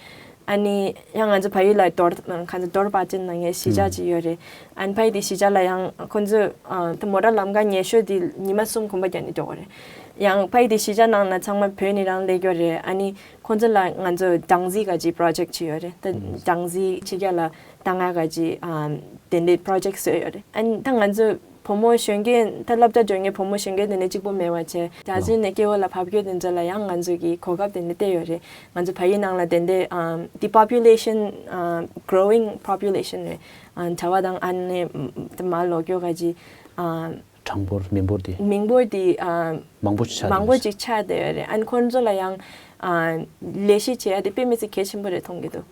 ཨ་ནི་ཡང་ང་ཚོ་ཕ་ཡུལ་ལ་རྡོར། ཁ་ཚ་རྡོར་པ་ཅན་ནང་ཡང་གཞིས་ཆགས་ཅིག་ཡོད་རེད། ཨ་ནི་ཕ་ཡུལ་དེ་གཞིས་ཆགས་ལ་ཡང་ཁོ་ཚོས། ཨ། ད་མོ་ཊ་ལམ་ཁ་ཉེ་ཤོས་དེ་ཉི་མ་གསུམ་གོམ་པ་རྒྱག་ནས་འགྲོ་གི་རེད། ཡང་ཕ་ཡུལ་དེ་གཞིས་ཆགས་ནང་ན་ཚང་མ་བོད་ནས་རང་སླེབས་ཡོད་རེད། ཨ་ནི་ཁོ་ཚོ་ལ་ང་ཚོ་སྦྲང་རྩི་ག་ཅིག་project ཅིག་ཡོད་རེད། ད་སྦྲང་རྩི་ཕྱི་རྒྱལ་ལ་བཏང་ཡ་ག་ཅིག་ཨ། དེ་འདྲའི་project བཟོས་ཡོད་རེད། ཨ་ནི་ད་ང་ཚོ་བུ་མོ་གཞོན་སྐྱེས། ད་སློབ་གྲྭ་འགྲོ་མཁན་བུ་མོ་གཞོན་སྐྱེས་དེ་འདྲ་གཅིག་པོ་མེད་པ་བྱས། རྒྱ་ཆེ་ནས་སྐྱེ་བོ་ལ་བབས་རྒྱུ་དེ་ཚོ་ལ་ཡང་ང་ཚོ་གིས་གོ་སྐབས་དེ་འདྲ་སྟེར་ཡོད་རེད། ང་ཚོ་ཕ་ཡུལ་ནང་ལ་དེ་འདྲའི། ཨམ། the population, um, growing population རེད། ཨ། གྲྭ་པ་དང་ཨ་ནེ་དེ་མར་ལོག་རྒྱུ་ག་ཅིག་ཨམ། གྲངས་འབོར། མི་འབོར་དེ། མི་འབོར་དེ། ཨམ། མང་པོ་ཆགས། མང་པོ་ཅིག་ཆགས་བསྡད་ཡོད་རེད། ཨ་ནི་ཁོང་ཚོ་ལ་ཡང་ ཨ་ལས་གཞི་བྱེད་ཡ་དེ་དཔེ་མི་སྲིད་གལ་ཆེན་པོ་རེད་མཐོང་གི་འདུག་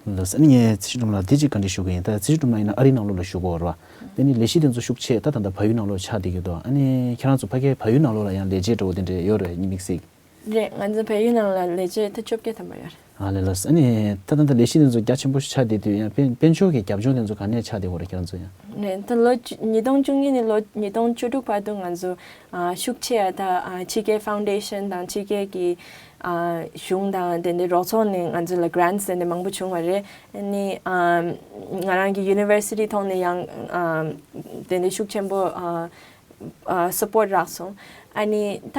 ལགས་སོ། ཨ་ནི་ངས་ཚེ་ཆུ་སྒྲོལ་མ་ལགས་དེ་གཅིག་བཀའ་འདྲི་ཞུ་གི་ཡིན། ད་ཚེ་ཆུ་སྒྲོལ་མ་ལགས་ཡིན་ན་ཨ་རིའི་ནང་ལོགས་ལ་བཞུགས་ཀྱི་ཡོད་རེད་བ། དེ་ནི་ལས་གཞི་དེ་ཚོ་ཤུགས་ཆེ་ད་ད་ལྟ་བལ་ཡུལ་ནང་ལོགས་ཆགས་བསྡད་ཀྱི་འདུག་ཨ་ནི་ཁྱེད་རང་ཚོ་ཕ་གིའི་བལ་ཡུལ་ནང་ལོགས་ལ་ཡང་ལས་བྱེད་འདྲ་བོ་དེ་འདྲ་ཡོད་རེད་དམིགས་བསལ། རེད། ང་ཚོ་བལ་ཡུལ་ནང་ལ་ལས་བྱེད་ད་བཅོ་བརྒྱད་ཐམ་པ་ཡོད་རེད། ཨ་ལས་ལགས་སོ། ཨ་ནི་ད་ད་ལྟ་ལས་གཞི་དེ་ཚོ་རྒྱ་ཆེན་པོ་ཞིག་ཆགས་བསྡད་དུས་ཡང་དཔལ་དཔལ་འབྱོར་གྱི་རྒྱབ་ལྗོངས་དེ་ཚོ་ག་ནས་ཆགས་བསྡད་ཡོད་རེད་ཁྱེད་རང་ཚོ་ཡང་། རེད། ད་ལོ་བཅུ་ཉིས་སྟོང་བཅུ་གཉིས་ནས་ལོ་ཉིས་སྟོང་བཅུ་དྲུག་བར་དུ་ང་ཚོ་ཨ་ཤུགས་ཆེ་ཡ་ད་ཨ་ཕྱི་རྒྱལ་ཕའུན་ཌེ་ཤན་དང་ཕྱི་རྒྱལ་གྱི་ཨ་གཞུང་དང་དེ་འདྲའི་རོགས་ཚོགས་ནས་ང་ཚོ་ལ་གྷི་རན་ཊི་དེ་འདྲ་མང་པོ་བྱུང་བ་རེད། ཨ་ནི་ཨ་ང་རང་གི་ཡུ་ནི་ཝར་སི་ཊི་ཐོག་ནས་ཡང་ཨ་དེ་འདྲའི་ཤུགས་ཆེན་པོ་ཨ་ཨ་སཔོར་ཊི་རག་སོང་། ཨ་ནི་ད་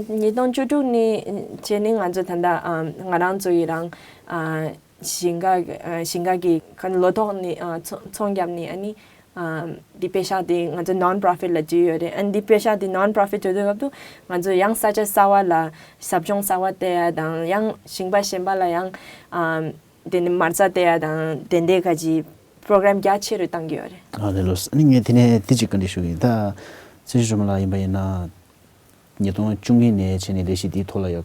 ཉིས་སྟོང་བཅུ་དྲུག་ནས་བྱས་ནས་ང་ཚོ་ད་ལྟ་ཨ་ང་རང་ཚོ་ཡི་རང་ཨ་ཞིང་ཁ་ཨ་ཞིང་ཁ་གི་ཁ་ལོ་ཐོག་ནས་ཨ་ཚོང་ཚོང་བརྒྱབ་ནས་ཨ་ནི་ཨ་འདི་པེ་ཤག་དེ་ང་ཚོ་ནོན་པོ་རོ་ཕིཊ་ལ་བསྒྱུར་ཡོད་རེད། ཨ་ནི་འདི་པེ་ཤག་དེ་ནོན་པོ་རོ་ཕིཊ་བསྒྱུར་དུས་སྐབས་དུ་ང་ཚོ་ཡང་ས་ཆ་གསར་བ་ལ་ཟབ་སྦྱོང་གསར་བ་སྤྲད་ཡ་དང་ཡང་ཞིང་པ་གཞན་པ་ལ་ཡང་ཨ་དེ་ནི་མ་རྩ་སྟེར་ཡ་དང་དེ་འདྲའི་ག་ཅིག་པོ་རོ་གྷ་རམ་རྒྱ་ཆེ་རུ་བཏང་གི་ཡོད་རེད། ཨ་ལས་ལགས་སོ། ཨ་ནི་ངས་དེ་ནས་དེ་གཅིག་བཀའ་འདྲི་ཞུ་གི་ཡིན། ད་ཚེ་ཆུ་སྒྲོལ་མ་ལགས་ཡིན་པ་ཡིན་ན་ཉིས་སྟོང་བཅུ་གཉིས་ནས་བྱས་ནས་ལས་གཞི་འདིའི་ཐོག་ལ་ཡང་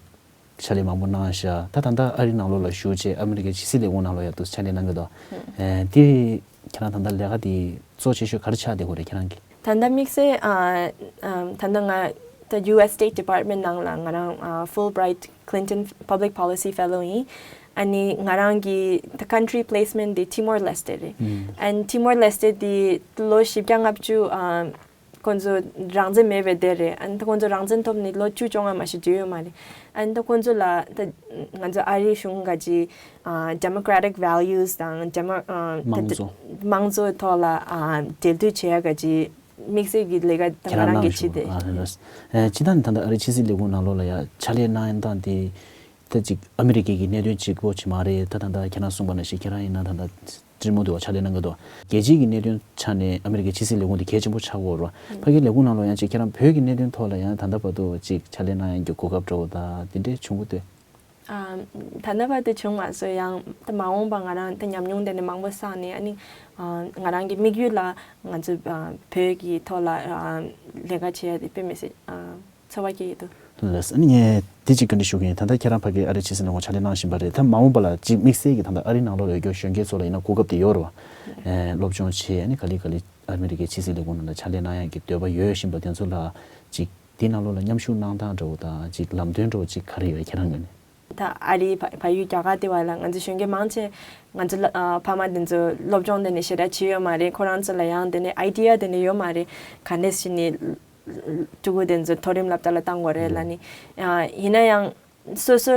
ཕྱག་ལས་མང་པོ་གནང་ཤག་ད་ད་ལྟ་ཨ་རིའི་ནང་ལོགས་ལ་བཞུགས་བྱས་ཨ་མི་རི་ཀའི་ཕྱི་སྲིད་ལས་ཁུངས་ནང་ལོགས་ཡང་དུ་ཕྱག་ལས་གནང་གི་འདུག་ཨེ་དེ་ཁྱེད་རང་ད་ལྟ་ལས་ཀ་དེ་གཙོ་ཆེ་ཤོས་ག་རེ་ཆགས་བསྡད་ཡོད་རེད་ཁྱེད་རང་གི། ད་ལྟ་དམིགས་བསལ་ཨ་ཨ་ད་ལྟ་ང་ད་ཡུ་ཨེས་སི་ཊེཊ་ཌི་པཱར་ཊི་མེན་ཊི་ནང་ལ་ང་རང་ཨ་Fulbright Clinton Public Policy Fellow ཡིན། ཨ་ནི་ང་རང་གི་ད་ཁན་ཊི་རི་པི་ལེ་སི་མེན་ཊི་དེ་ཊི་མོར་ལེ་སི་ཊེ་རེད། ཨན་ཊི་མོར་ལེ་སི་ཊེ་དེ་ལོ་བཞི་བརྒྱ་ལྔ་བཅུ་ཨ་ཁོང་ཚོ་རང་བཙན་མེད་པའི་སྡེ་རེད། ཨ་ནི་ད་ཁོང་ཚོ་རང་བཙན་ཐོབ་ནས་ལོ་བཅུ་བཅོ་ལྔ་མ་ཞིག་བརྒྱུད་ཡོད་མ་རེད། ཨ་ནི་ད་ཁོང་ཚོ་ལ་ད་ང་ཚོ་ཨ་རིའི་གཞུང་ག་ཅིག་ཨ་ཌེ་མོ་ཀེ་རེ་ཊིག་ཝེ་ལ་ཡུ་སི་དང་ཌེ་མོ་ཨ་དམངས་གཙོ། དམངས་གཙོའི་ཐོག་ལ་ཨ་འབྲེལ་མཐུད་བྱེད་ཡ་ག་ཅིག་དམིགས་བསལ་གྱི་ལས་ཀ་ད་ང་རང་གིས་བྱས་ཏེ། ཨ་ལགས་སོ། ཨ་སྤྱིར་བཏང་ནས་ད་ལྟ་ཨ་རིའི་ཕྱི་སྲིད་ལས་ཁུངས་ནང་ལོགས་ལ་ཡ་ཕྱག་ལས་གནང་ཡ་དང་དེ་ད་ཅིག་ཨ་མི་རི་ཀའི་གི་གནད་དོན་གཅིག་པོ་ཅིག་མ་རེད། ད་ད་ལྟ་ཁྱེད་རང་གསུངས་པ་ནང་བཞིན་ཁྱེད་རང་ཡིན་ན་ད་ལྟ་ཊི་མོ་དུ་བ་ཕྱག་ལས་གནང་གི་འདུག་རྒྱལ་སྤྱིའི་གི་གནད་དོན་ཆ་ནས་ཨ་མི་རི་ཀའི་ཕྱི་སྲིད་ལས་ཁུངས་དེ་གལ་ཆེན་པོ་ཆགས་ཀྱི་ཡོད་རེད་བ། ཕ་གིའི་ལས་ཁུངས་ནང་ལོགས་ཡང་ཅིག་ཁྱེད་རང་བོད་ཀྱི་གནད་དོན་ཐོག་ལ་ཡང་ད་ལྟ་བར་དུ་ཅིག་ཕྱག་ལས་གནང་ཡ་གི་གོ་སྐབས་འདྲ་བོ་དང་དེ་འདྲས་བྱུང་གི་འདུག་ཨ་ད་ལྟ་བར་དུ་བྱུང་མ་སོང་། ཡང་ད་མ་འོངས་པ་ང་རང་ད་ཉམས་མྱོང་དེ་འདྲ་མང་པོ་བསགས་ནས་ཨ་ནི་ཨ་ང་རང་གི་དམིགས་ཡུལ་ལ་ང་ཚོ་ཨ་བོད་ཀྱི་ཐོག་ལ་ཨ་ལས་ཀ་བྱེད་ཡ་དེ་དཔེ་མི་སྲིད་ཨ་ཚོར་བ་སྐྱེ་ཡི་འདུག་ལགས་སོ། ཨ་ནི་ངས་དེ་གཅིག་བཀའ་འདྲི་ཞུ་གི་ཡིན། ད་ལྟ་ཁྱེད་རང་ཕ་གིའི་ཨ་རིའི་ཕྱི་སྲིད་ལས་ཁུངས་ཕྱག་ལས་གནང་བཞིན་པ་རེད། ད་མ་འོངས་པ་ལ་ཅིག་དམིགས་བསལ་གྱི་ད་ལྟ་ཨ་རིའི་ནང་ལོགས་ལ་ཡོད་རྒྱུ་གཞོན་སྐྱེས་ཚོ་ལ་ཡིན་ན་གོ་སྐབས་དེ་ཡོད་རེད་བ། ཨེ་སློབ་སྦྱོང་བྱས་ཨ་ནི་ག་ལེ་ག་ལེ་ཨ་མི་རི་ཀའི་ཕྱི་སྲིད་ལས་ཁུངས་ནང་ལ་ཕྱག་ལས་གནང་ཡག་གི་འདོད་པ་ཡོད་བཞིན་པ་དེ་ཚོ་ལ་ཅིག་དེའི་ནང་ལོགས་ལ་མཉམ་ཞུགས་གནང་སྟངས་འདྲ་བོ་དང་ཅིག་ལམ་སྟོན་འདྲ་བོ་ཅིག་ག་རེ་ཡོད་ཁྱེད་རང་ངོས་ནས། ད་ཨ་རིའི་བལ་བལ་ཡུལ་རྒྱ་གར་དེ་བ་ལ་ང་ཚོ་གཞོན་སྐྱེས་མང་ཆེ་ང་ཚོ་ལ་ཨ་ཕ་མ་དེ་ཚོ་སློབ་སྦྱོང་དེ་ནས་ཞེ་དྲག་བྱས་ཡོད་མ་རེད། ཁོ་རང་ཚོ་ལ་ཡང་དེ་ནས་ཨའི་ཌི་ཡ་དེ་ནས་ཡོད་མ་རེད། ག་འདྲས་ཞིག་ནས་ཕྲུ་གུ་དེ་ཚོ་མཐོ་རིམ་སློབ་གྲྭ་ལ་བཏང་དགོས་རེད་ལབ་ནས། ཡིན་ན་ཡང་སོ་སོ་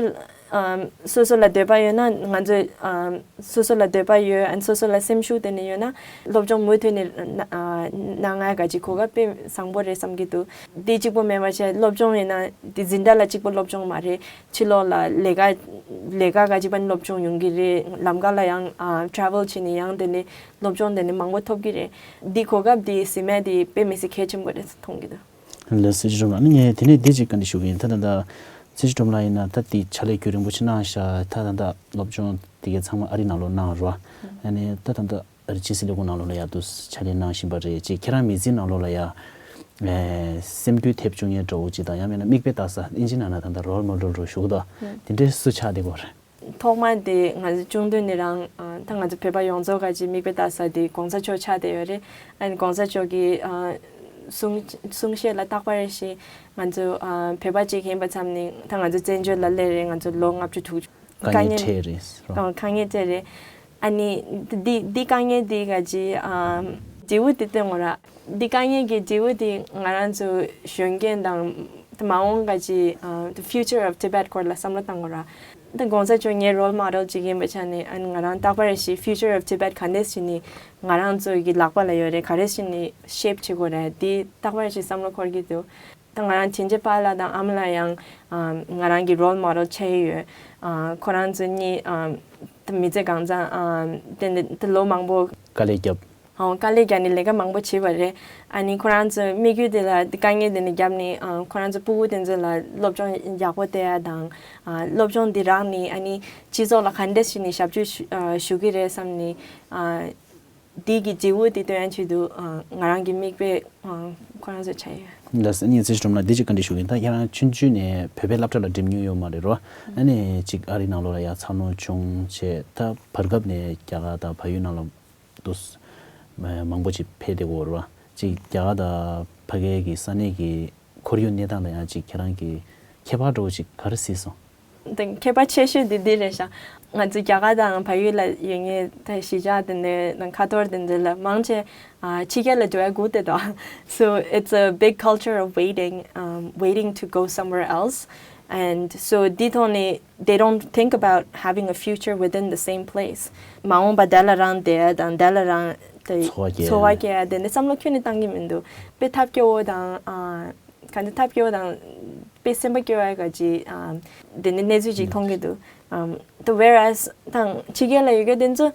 ཨམ་སོ་སོ་ལ་འདོད་པ་ཡོད་ན་ང་ཚོས་ཨམ་སོ་སོ་ལ་འདོད་པ་ཡོད། ཨན་སོ་སོ་ལ་སེམས་ཤུགས་དེ་འདྲ་ཡོད་ན་སློབ་སྦྱོང་མུ་མཐུད་ནས་གནང་ཨ་གནང་ཡ་ག་ཅིག་གོ་སྐབས་དཔེ་བཟང་པོ་རེད་བསམ་གྱི་འདུག་འདི་གཅིག་པོ་མེད་པ་བྱས་སློབ་སྦྱོང་ཡིན་ན་འདི་འཛིན་གྲྭ་ལ་གཅིག་པོ་སློབ་སྦྱོང་མ་རེད། ཕྱི་ལོགས་ལ་ལས་ཀ་ལས་ཀ་ག་ཅིག་པ་ནི་སློབ་སྦྱོང་ཡོང་གི་རེད། ལམ་ཁ་ལ་ཡང་ཨ་ཊ་རེ་ཝལ་བྱས་ནས་ཡང་དེ་ནས་སློབ་སྦྱོང་དེ་ནས་མང་པོ་ཐོབ་ཀྱི་རེད། འདི་གོ་སྐབས་འདི་ཟིན་མེད་འདི་དཔེ་མི་སྲིད་གལ་ཆེན་པོ་རེད་མཐོང་གི་འདུག་ལགས་སོ་ཚེ་ཆུ་སྒྲོལ་མ་ལགས། ཨ་ནི་ངས་དེ་ནས་འདི་གཅིག་བཀའ་འདྲི་ཞུ་གི་ཡིན། ད་ད་ད་ཚེ་ཆུ་སྒྲོལ་མ་ལགས་ཡིན་ན་ད་འདི་ཕྱག་ལས་རྒྱུན་རིང་པོ་ཞིག་གནང་ཤག་ད་ད་ད་སློབ་སྦྱོང་དེ་གའི་ཚང་མ་ཨ་རི་ནང་ལོགས་གནང་རོགས། ཨ་ནི་ད་ད་ད་ཨ་རི་ཕྱི་སྲིད་ལས་ཁུངས་ནང་ལོགས་ལ་ཡག་ཏུ་ཕྱག་ལས་གནང་བཞིན་པ་རེད། ཅེས་ཁྱེད་རང་མི་ཚེའི་ནང་ལོགས་ལ་ཡ་ཨེ་སེམས་འགུལ་ཐེབས་བཅུག་མཁན་འདྲ་བོ་ཅིག་དང་ཡང་མིན་ན་མིག་དཔེ་ལྟ་ས་ཨིན་ཇི་ནང་ན་ད་ད་རོལ་མོ་ཌེལ་འདྲ་བོ་ཞུ་གི་འདུག་དེ་འདྲའི་སུ་ཆགས་བསྡད་ཀྱི་ཡོད་རེད། ཐོག་མ་དེ་ང་ཚོ་ཆུང་དུས་ནས་རང་ཨ་ད་ང་ཚོ་བོད་པ་ཡོངས་རྫོགས་ག་ཅིག་མིག་དཔེ་ལྟ་ས་དེ་གོང་ས་མཆོག་ཆགས་བསྡད་ཡོད་རེད། ཨ་ནི་གོང་ས་མཆོག་གི་ཨ་གསུང་གསུང་བཤད་ལ་རྟག་པར་ཞིག་ང་ཚོ་ཨ་བོད་པ་ཅིག་ཡིན་པ་ཙམ་ནས་ད་ང་ཚོ་བཙན་བྱོལ་ལ་སླེབས་རེད། ང་ཚོ་ལོ་ལྔ་བཅུ་དྲུག་ཅུ་དཀའ་ངལ་འཕྲད་རེད་ཟེར་བ། ཨ་དཀའ་ངལ་འཕྲད་རེད། ཨ་ནི་འདི་འདི་དཀའ་ངལ་འདི་ག་ཅིག་ཨ་འབྲས་བུ་དེ་སྟོན་དགོས་ར། འདི་དཀའ་ངལ་གྱི་འབྲས་བུ་དེ་ང་རང་ཚོ་གཞོན་སྐྱེས་དང་མ་འོངས་ག་ཅིག་ཨ་the future of Tibet སྐོར་ལ་བསམ་བློ་བཏང་དགོས་ར། ད་གོང་ས་མཆོག་ངའི་རོལ་མོ་ཌེལ་ཅིག་ཡིན་པའི་ཆ་ནས་ཨ་ནི་ང་རང་རྟག་པར་ཞིག་future of Tibet ག་འདྲས་ཞིག་ནས་ང་རང་ཚོ་གི་ལག་པ་ལ་ཡོད་རེད། ག་རེ་ཞིག་ནས་ཤེབ་བྱེད་དགོས་རེད། འདི་རྟག་པར་ཞིག་བསམ་བློ་འཁོར་གྱི་འདུག་ད་ང་རང་དྲིན་ཆེ་པཱ་ལགས་དང་ཨ་མ་ལགས་ཡང་ཨ་ང་རང་གི་རོལ་མོ་ཌེལ་ཆགས་ཀྱི་ཡོད། ཨ་ཁོ་རང་ཚོ་གཉིས་ཨ་ད་མི་ཚེ་གང་ཚང་ཨ་དེ་འདྲ་ད་ལོ་མང་པོ་དཀའ་ལས་བརྒྱབ། ཨོ་དཀའ་ལས་བརྒྱབ་ནས་ལས་ཀ་མང་པོ་བྱས་པ་རེད། ཨ་ནི་ཁོ་རང་ཚོའི་དམིགས་ཡུལ་དེ་ལ་དཀའ་ངལ་དེ་འདྲ་བརྒྱབ་ནས་ཨ་ཁོ་རང་ཚོ་སྤུ་གུ་དེ་ཚོ་ལ་སློབ་སྦྱོང་ཡག་པོ་སྟེར་ཡ་དང་ཨ་སློབ་སྦྱོང་འདི་རག་ནས་ཨ་ནི་སྤྱི་ཚོགས་ལ་ག་འདྲ་ཞིག་ནས་ཞབས་ཞུ་ཞུ་ཨ་ཞུ་གི་རེད་བསམ་ནས་ཨ་འདི་གི་འབྲས་བུ་དེ་སྟོན་ཡ་ཆེད་དུ་ཨ་ང་རང་གི་མིག་དཔེ་ཨ་ཁོ་རང་ཚོ་ཆགས་ཡོད། ལགས་སོ། ཨ་ནི་ཚེ་ཞིག་སྒྲོལ་མ་ལགས་འདི་ཅིག་བཀའ་འདྲི་ཞུ་གི་ཡིན། ད་ཁྱེད་རང་ཆུང་ཆུང་ནས་བོད་པའི་སློབ་གྲྭ་ལ་འགྲིམ་མྱོང་ཡོད་མ་རེད་རོ། ཨ་ནི་ཅིག་ཨ་རིའི་ནང་ལོགས་ལ་ཡ་འཚར་ལོངས་བྱུང་བྱས། ད་བར་སྐབས་ནས་རྒྱ་གར་དང་བལ་ཡུལ་ནང་ལ་དུ་མང་པོ་ཅིག་ཕེབས་བསྡད་ཡོད་རེད་བ། ཅིག་རྒྱ་གར་དང་ཕ་གིའི་གི་ས་གནས་ཀྱི་ཁོར་ཡུག་གནས་སྟངས་ལ་ཡང་ཅིག་ཁྱེད་རང་གི་ཁྱད་པར་འདྲ་བོ་ཅིག་ག་རེ་གཟིགས་སོང་། དེ་ཁྱད་པར་ཆེ་ཤོས་དེ་འདི་རེད་ཤག་ང་ཚོ་རྒྱ་གར་དང་བལ་ཡུལ་ལ་ཡོད་མཁན་ད་གཞིས་ཆགས་དེ་འདྲ་དང་ཁ་ཐོར་དེ་འདྲ་ལ་མང་ཆེ་ཨ་ཕྱི་རྒྱལ་ལ་འགྲོ་ཡ་སྒུག་བསྡད་འདུག So it's a big culture of waiting, um, waiting to go somewhere else. And so འདི་ཐོག་ནས they don't think about having a future within the same place. མ་འོངས་པ་འདི་ལ་རང་བསྡད་ཡ་དང་འདི་ལ་རང་དེ་འཚོ་བ་སྐྱེལ་འཚོ་བ་སྐྱེལ་ཡ་དེ་འདྲ་བསམ་བློ་ཁྱོན་ནས་བཏང་གི་མི་འདུག་དཔེ་ཐབས་སྐྱོ་བོ་དང་ཨ། ག་འདྲ་ཐབས་སྐྱོ་བ་དང་དཔེ་སེམས་པ་སྐྱོ་བ་ག་ཅིག་ཨ། དེ་ནི་གནས་ཚུལ་ཅིག་མཐོང་གི་འདུག་ཨམ། The whereas དང་ཕྱི་རྒྱལ་ལ་ཡོད་མཁན་དེ་ཚོ་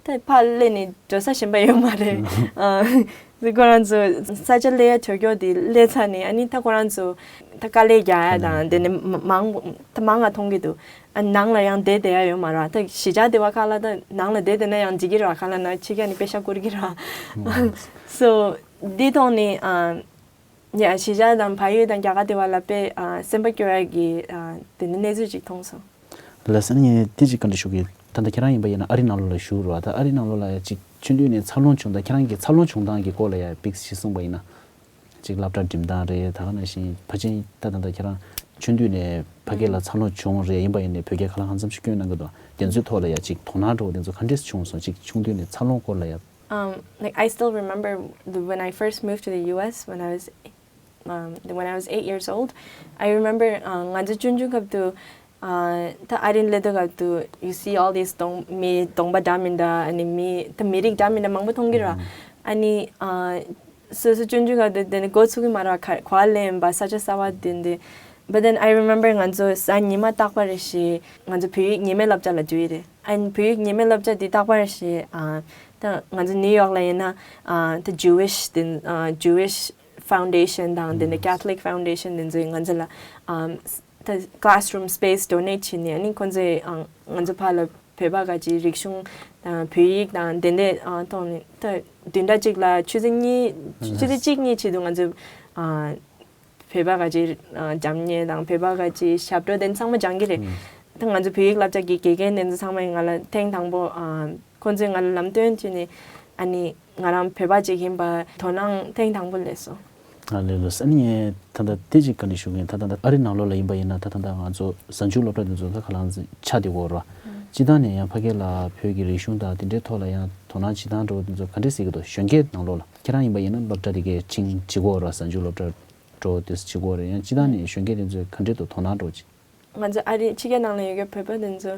ད་ཕར་སླེབས་ནས་འགྲོ་ས་གཞན་པ་ཡོད་མ་རེད། ཨ། དེ་ཁོ་རང་ཚོ་ས་ཆ་སླེབས་ཡ་ཐོད་སྐྱོ་དེ་སླེབས་ཚར་ནས་ཨ་ནི་ད་ཁོ་རང་ཚོ་ད་དཀའ་ལས་རྒྱག་ཡ་དང་དེ་ནི་མ་མང་ད་མང་ང་མཐོང་གི་འདུག་ཨ་ནང་ལ་ཡང་བསྡད་བསྡད་ཡ་ཡོད་མ་རེད། ད་གཞིས་ཆགས་དེ་བ་ཁ་ལ་ད་ནང་ལ་བསྡད་བསྡད་ན་ཡང་འགྲིག་གི་རེད་བ། ཁ་ལ་ན་ཕྱི་རྒྱལ་ནས་པེ་ཤ་བསྐུར་གི་རེད། So འདི་ཐོག་ནས་ཨ། ཡ། གཞིས་ཆགས་དང་བལ་ཡུལ་དང་རྒྱ་གར་དེ་བ་ལ་དཔེ་ཨ། སེམས་པ་སྐྱོ་ཡ་གི་ཨ། དེ་ནི་གནས་ཚུལ་ཅིག་མཐོང་སོང་། ལགས་སོ། ངས་དེ་ཅིག་བཀའ་འདྲི་ཞུ་གི་ཡིན། ད་ལྟ་ཁྱེད་རང་ཡིན་པ་ཡིན་ན་ཨ་རིའི་ནང་ལོགས་ལ་བཞུགས་རེད་བ། ད་ཨ་རིའི་ནང་ལོགས་ལ་ཡ་ཅིག་ཆུང་དུས་ནས་འཚར་ལོངས་བྱུང་སྟངས་ཅིག་ལ་ཡ་དཔེ་གཟིགས་སོང་པ་ཡིན་ན། ཅིག་སློབ་གྲྭ་འགྲིམ་སྟངས་རེད། ད་ག་ནང་བཞིན་ཕལ་ཆེར་ད་ད་ལྟ་ཁྱེད་རང་ཆུང་དུས་ནས་ཕ་གི་ལ་འཚར་ལོངས་བྱུང་རེད། ཡིན་པ་ཡིན་ནས་བོད་སྐད་ག་ལ་གང་འཚམ་ཞིག་སྐྱོན་གནང་གི་འདུག་དེ་ཚོའི་ཐོག་ལ་ཡ་ཅིག་དོ་སྣང་འདྲ་བོ་དེ་ཚོ་ག་འདྲས་བྱུང་སོང་། ཅིག་ཆུང་དུས་ནས་འཚར་ལོངས་སྐོར་ལ་ཡ། Um, like, I still remember the, when I first moved to the U S when I was, um, when I was eight years old. I remember, uh, ང་ཚོ་ཆུང་ཆུང་སྐབས་དུ། ཨ། ད་ཨ་རིར་སླེབས་དུས་སྐབས་དུ། You see all these གདོང་མི་གདོང་པ་འདྲ་མི་འདྲ། ཨ་ནི་མི་ད་མི་རིགས་འདྲ་མི་འདྲ་མང་པོ་མཐོང་གི་ར། ཨ་ནི་ཨ། སོ་སོ་ཆུང་ཆུང་སྐབས་དུ་དེ་ནི་འགོ་ཚུགས་ཀྱི་མ་ར། ག་ག་བ་ལེན་པ་ས་ཆ་གསར་པ་དེ་འདི། But then I remember ང་ཚོ་གཟའ་ཉི་མ་རྟག་པར་ཞིག་ང་ཚོ་བོད་ཡིག་ཉི་མའི་བསླབ་བྱ་ལ་འགྲོ་ཡི་རེད། ཨ་ནི་བོད་ཡིག་ཉི་མའི་བསླབ་བྱ་འདི་རྟག་པར་ཞིག་ཨ། ད་ང་ཚོ་ནིའུ་ཡོག་ལ་ཡིན་ན་ཨ། ད་Jewish དེ་ཨ། Jewish Foundation དང་དེ་ནས་Catholic Foundation དེ་ཚོས་ང་ཚོ་ལ་ཨམ། ད་classroom space donate བྱས་ནས། ཨ་ནི་ཁོང་ཚོས་ཨ། ང་ཚོ་ཕར་ལ་བོད་པ་ག་ཅིག་རིག་གཞུང་དང་བོད་ཡིག་དང་དེ་འདྲས་ཨ། ཐོག་ནས་ད་བདུན་ཕྲག་གཅིག་ལ་ཆུ་ཚོད་གཉིས་ཆུ་ཚོད་གཅིག་གཉིས་བྱེད་དུས་ང་ཚོ་ཨ། བོད་པ་ག་ཅིག་ཨ། འཇམ་མཉེན་དང་བོད་པ་ག་ཅིག་ཞབས་བྲོ་དེ་ཚང་མ་སྦྱང་གི་རེད། ད་ང་ཚོ་བོད་ཡིག་བསླབ་བྱ་གི་དགེ་རྒན་དེ་ཚོ་ཚང་མས་ང་ལ་ཐེངས་དང་པོ་ཨ། ཁོང་ཚོས་ང་ལ་ལམ་སྟོན་བྱས་ནས། ཨ་ནི་ང་རང་བོད་པ་ཅིག་ཡིན་པ་དོ་སྣང་ཐེངས་དང་པོ་སླེབས་སོང་། ཨ་ལེ་ལོ། ཨ་ནི་ངས་ད་ལྟ་དེ་ཅིག་བཀའ་འདྲི་ཞུ་གི་ཡིན། ད་ད་ལྟ་ཨ་རི་ནང་ལོགས་ལ་ཡིན་པ་ཡིན་ན། ད་ད་ལྟ་ང་ཚོ་གཟའ་མཇུག་སློབ་གྲྭ་དེ་ཚོ་ད་ག་ལ་ཆགས་བསྡད་ཡོད་རེད་བ། སྤྱིར་བཏང་ནས་ཡང་ཕ་གི་ལ་བོད་ཀྱི་རིག་གཞུང་དང་དེ་འདྲའི་ཐོག་ལ་ཡང་དོ་སྣང་བྱེད་སྟངས་འདྲ་བོ་དེ་ཚོ་ག་འདྲས་ཟེར་གྱི་འདུག་གཞོན་སྐྱེས་ནང་ལོགས་ལ། ཁྱེད་རང་ཡིན་པ་ཡིན་ན་སློབ་གྲྭ་དེ་གའི་ཕྱིན་བྱེད་ཀྱི་ཡོད་རེད་བ། གཟའ་མཇུག་སློབ་གྲྭ་འདྲ་བོ་དེ་ཚོ་བྱེད་ཀྱི་ཡོད་རེད། ཡང་སྤྱིར་བཏང་ནས་གཞོན་སྐྱེས་དེ་ཚོས་ག་འདྲས་འདུག་དོ་སྣང་འདྲ་བོ་ཅིག་ང་ཚོ་ཨ་རི་ཕྱི་རྒྱལ་ནང་ལ་ཡོད་མཁན་བོད་པ་དེ་ཚོ་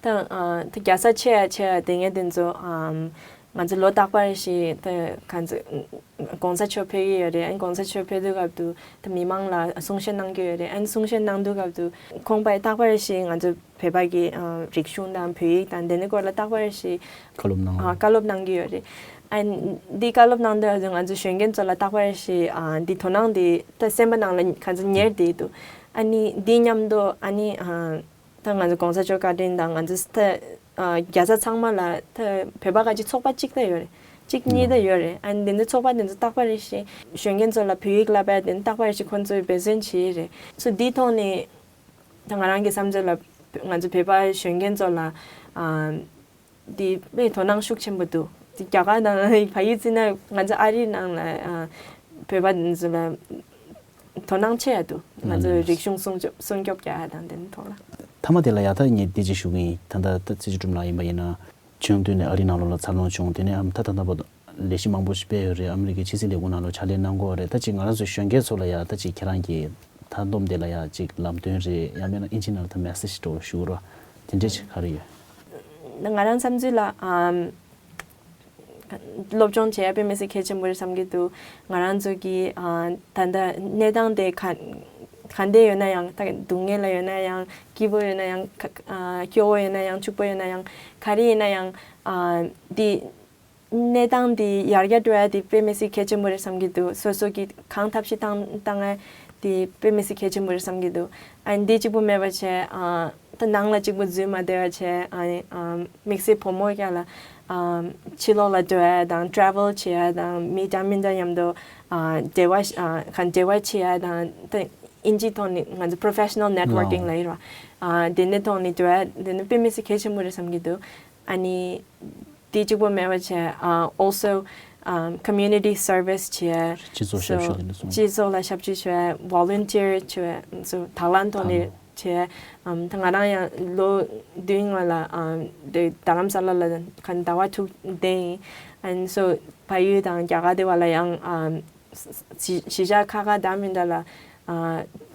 ད་ཨ་ད་རྒྱལ་ས་ཆེ་ཡ་ཆེ་ཡ་དེ་ངས་དེ་ཚོ་ཨམ་ང་ཚོ་ལོ་རྟག་པར་ཞིག་ད་ག་ཚོད་༸གོང་ས་མཆོག་ཕེབས་ཀྱི་ཡོད་རེད། ཨ་༸གོང་ས་མཆོག་ཕེབས་དུས་སྐབས་དུ་ད་མི་མང་ལ་གསུང་བཤད་གནང་གི་ཡོད་རེད། ཨ་གསུང་བཤད་གནང་དུས་སྐབས་དུ་ཁོང་པ་རྟག་པར་ཞིག་ང་ཚོ་བོད་པ་གི་ཨ་རིག་གཞུང་དང་བོད་ཡིག་དང་དེ་ནི་སྐོར་ལ་རྟག་པར་ཞིག་བཀའ་སློབ་གནང་ཨ་བཀའ་སློབ་གནང་གི་ཡོད་རེད། ཨ་འདི་བཀའ་སློབ་གནང་དུས་ང་ཚོ་གཞོན་སྐྱེས་ཚོ་ལ་རྟག་པར་ཞིག་ཨ་འདི་དོ་སྣང་འདི་ད་སེམས་པ་ནང་ལ་ག་ཚོད་ཉར་བསྡད་འདུག་ཨ་ནི་འདི་མཉམ་དུ་ཨ་ནི་ཨ་ད་ང་ཚོ་༸གོང་ས་མཆོག་བཀའ་དྲིན་དང་ང་ཚོ་ད་ཨ་རྒྱལ་ས་ཚང་མ་ལ་ད་བོད་པ་ག་ཅིག་ཚོགས་པ་གཅིག་ད་ཡོད་རེད། གཅིག་གཉིས་ད་ཡོད་རེད། ཨ་ནི་འདི་ཚོ་ཚོགས་པ་འདི་ཚོ་རྟག་པར་ཞིག་གཞོན་སྐྱེས་ཚོ་ལ་བོད་ཡིག་བསླབ་པ་འདི་ཚོ་རྟག་པར་ཞིག་ཁོང་ཚོས་འབད་བརྩོན་བྱེད་ཀྱི་རེད། སོ་འདིའི་ཐོག་ནས་ད་ང་རང་གི་བསམ་ཚུལ་ལ་ང་ཚོ་བོད་པ་གཞོན་སྐྱེས་ཚོ་ལ་ཨ་འདི་དཔེ་དོ་སྣང་ཤུགས་ཆེན་པོ་འདུག་འདི་རྒྱ་གར་དང་ཕ་ཡུལ་བརྩིས་ན་ང་ཚོ་ཨ་རིའི་ནང་ལ་ཨ་བོད་པ་འདི་ཚོ་ལ་དོ་སྣང་ཆེ་ཡ་འདུག་ང་ཚོ་རིག་གཞུང་སྲུང་སྐྱོབ་སྲུང་སྐྱོབ་རྒྱག་ཡ་དང་དེ་ཚོའི་ཐོག་ལ། མཐའ་མ་དེ་ལ་ཡ་ད་ངས་འདི་ཅིག་ཞུ་གི་ཡིན། ད་ལྟ་ད་ཚེ་ཆུ་སྒྲོལ་མ་ལགས་ཡིན་པ་ཡིན་ན། ཆུང་དུས་ནས་ཨ་རིའི་ནང་ལོགས་ལ་འཚར་ལོངས་བྱུང་། དེ་ནས་ཨམ་ད་ད་ལྟ་བར་དུ་ལས་གཞི་མང་པོ་ཞིག་སྤེལ་ཡོད་རེད། ཨ་མི་རི་ཀའི་ཕྱི་སྲིད་ལས་ཁུངས་ནང་ལོགས་ཕྱག་ལས་གནང་གི་ཡོད་རེད། ད་ཅིག་ང་རང་ཚོ་གཞོན་སྐྱེས་ཚོ་ལ་ཡ་ད་ཅིག་ཁྱེད་རང་གི་མཐའ་སྡོམ་དེ་ལ་ཡ་ཅིག་ལམ་སྟོན་རེད། ཡང་མིན་ན་ཨིན་ཇི་ནང་ལ་ད་མེ་སེ་ཇི་འདྲ་བོ་ཞུ་རོགས། དེ་འདྲས་ཅིག་ག་རེ་ཡོད། ང་རང་བསམ་ཚུལ་ལ་ཨམ། སློབ་སྦྱོང་བྱེད་ཡ་དཔེ་མི་སྲིད་གལ་ཆེན་པོ་རེད་བསམ་གྱི་འདུག་ང་རང་ཚོ་གི་ཨ་ད་ལྟ་གནས་སྟངས་དེ་ག་ག་འདྲ་ཡོད་ན་ཡང་། ད་སྡུག་བསྔལ་ལ་ཡོད་ན་ཡང་། སྐྱིད་པོ་ཡོད་ན་ཡང་། ཨ་སྐྱོ་བོ་ཡོད་ན་ཡང་། ཕྱུག་པོ་ཡོད་ན་ཡང་། ག་རེ་ཡིན་ན་ཡང་ཨ་འདི་གནས་སྟངས་འདི་ཡར་རྒྱས་འགྲོ་ཡ་དེ་དཔེ་མི་སྲིད་གལ་ཆེན་པོ་རེད་བསམ་གྱི་འདུག་སོ་སོ་གི་གང་ཐབས་ཤེས་བཏང་བཏང་ཡ་དེ་དཔེ་མི་སྲིད་གལ་ཆེན་པོ་རེད་བསམ་གྱི་འདུག་ཨ་འདི་གཅིག་པུ་མེད་པ་བྱས་ཨ། ད་ནང་ལ་གཅིག་པུ་འཛུལ་མ་བསྡད་པ་བྱས། ཨ་ནི་ཨམ་དམིགས་བསལ་བུ་མོ་རྒྱ་ལ་ཨམ་ཕྱི་ལོགས་ལ་འགྲོ་ཡ་དང་ཊ་རེ་ཝལ་བྱེད་ཡ་དང་མི་འདྲ་མི་འདྲ་མཉམ་དུ་ཨ་འབྲེལ་བ་ཨ་ག་འབྲེལ་བ་བྱེད་ཡ་དང་། ད་ཨིན་ཇིའི་ཐོག་ནས་ང་ཚོ་པོ་རོ་ཕེ་ཤ་ནལ་ནེཊ་ཝར་ཀིང་ལབ་ཡོད་རེད་བ། ཨ་དེ་འདྲའི་ཐོག་ནས་འགྲོ་ཡ་དེ་ནི་དཔེ་མི་སྲིད་གལ་ཆེན་པོ་རེད་བསམ་གྱི་འདུག་ཨ་ནི་དེ་གཅིག་པོ་མེད་པ་བྱས། ཨ་ཨོལ་སོ་ཨམ་ཀོ་མིའུ་ནི་ཊི་སར་བིས་བྱས། སྤྱི་ཚོགས་ཞབས་ཞུ། སོ་དེ་འདྲ་སོང་། སྤྱི་ཚོགས་ལ་ཞབས་ཕྱི་བྱས། ཝོ་ལན་ཊི་ཡར་བྱས། སོ་དང་བླངས་ཐོག་ནས་བྱས། ཨམ་ད་ང་རང་ཡང་ལོ་བདུན་སྔོན་ལ་ཨམ་དེ་རྡ་རམ་ས་ལ་ལ་ག་ཟླ་བ་དྲུག་བསྡད་ཡིན། ཨན་སོ་བལ་ཡུལ་དང་རྒྱ་གར་དེ་བ་ལ་ཡང་ཨམ་གཞིས་གཞིས་ཆགས་ཁག་ཁག་འདྲ་མི་འདྲ་ལ་ཨ་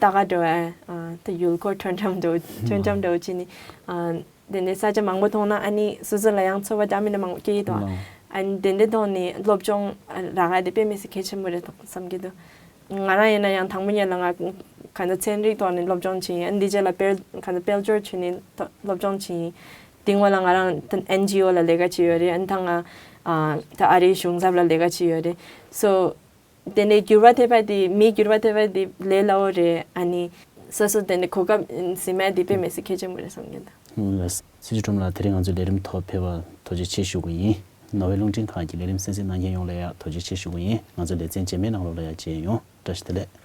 ལྟ་ག་འགྲོ་བས། ཨ་ད་ཡུལ་སྐོར་ཐོན་འགྲམ་འགྲོ་ཐོན་འགྲམ་འགྲོ་བྱས་ནས་ཨ་དེ་འདྲའི་ས་ཆ་མང་པོ་མཐོང་ན་ཨ་ནི་སོ་སོ་ལ་ཡང་ཚོར་བ་འདྲ་མི་འདྲ་མང་པོ་སྐྱེ་ཡི་འདུག་ཨ་ནི་དེ་འདྲའི་ཐོག་ནས་སློབ་སྦྱོང་རག་ཡ་དེ་དཔེ་མི་སྲིད་གལ་ཆེན་པོ་རེད་བསམ་གྱི་འདུག་ང་རང་ཡིན་ན་ཡང་དང་པོ་ཉིད་ལ་ང་ག་ཚོད་ཚན་རིག་ཐོག་ནས་སློབ་སྦྱོང་བྱས་ཡིན། ཨ་ནི་འདི་རྗེས་ལ་དཔལ་ག་ཚོད་དཔལ་འབྱོར་བྱས་ནས་སློབ་སྦྱོང་བྱས་ཡིན། དེ་སྔོན་ལ་ང་རང་ཨེན་ཇི་ཨོ་ལ་ལས་ཀ་བྱས་ཡོད་རེད། ཨ་ནི་ད་ང་ཨ་ད་ཨ་རིའི་གཞུང་ཚབ་ལ་ལས་ཀ་བྱས་ཡོད་རེད། སོ་དེ་ནས་འགྱུར་བ་ཐེབས་པ་དེ་མིའི་འགྱུར་བ་ཐེབས་པ་དེ་ལས་སླ་བོ་རེད། ཨ་ནི་སོ་སོ་དེ་ནས་གོ་སྐབས་ཟིན་མ་དེ་དཔེ་མི་སྲིད་གལ་ཆེན་པོ་རེད་བསམ་གྱི་འདུག་ལགས། སྲིད་སྤྱི་ཁྲོམ་ལགས་དེ་རིང་ང་ཚོའི་ལས་རིམ་ཐོག་ཕེབས་པར་ཐུགས་རྗེ་ཆེ་ཞུ་གི་ཡིན། ནོར་ཝེ་རླུང་འཕྲིན་ཁང་གི་ལས་རིམ་གསན་གཟིགས་གནང་མཁན་ཡོངས་ལ་ཡང་ཐུགས་རྗེ་ཆེ་ཞུ་གི་ཡིན། ང་ཚོའི་ལེ་ཚན་རྗེས་མའི་ནང་ལོགས་ལ་ཡང་མཇལ་ཡོང་། བཀྲ་ཤིས་བདེ་ལེགས།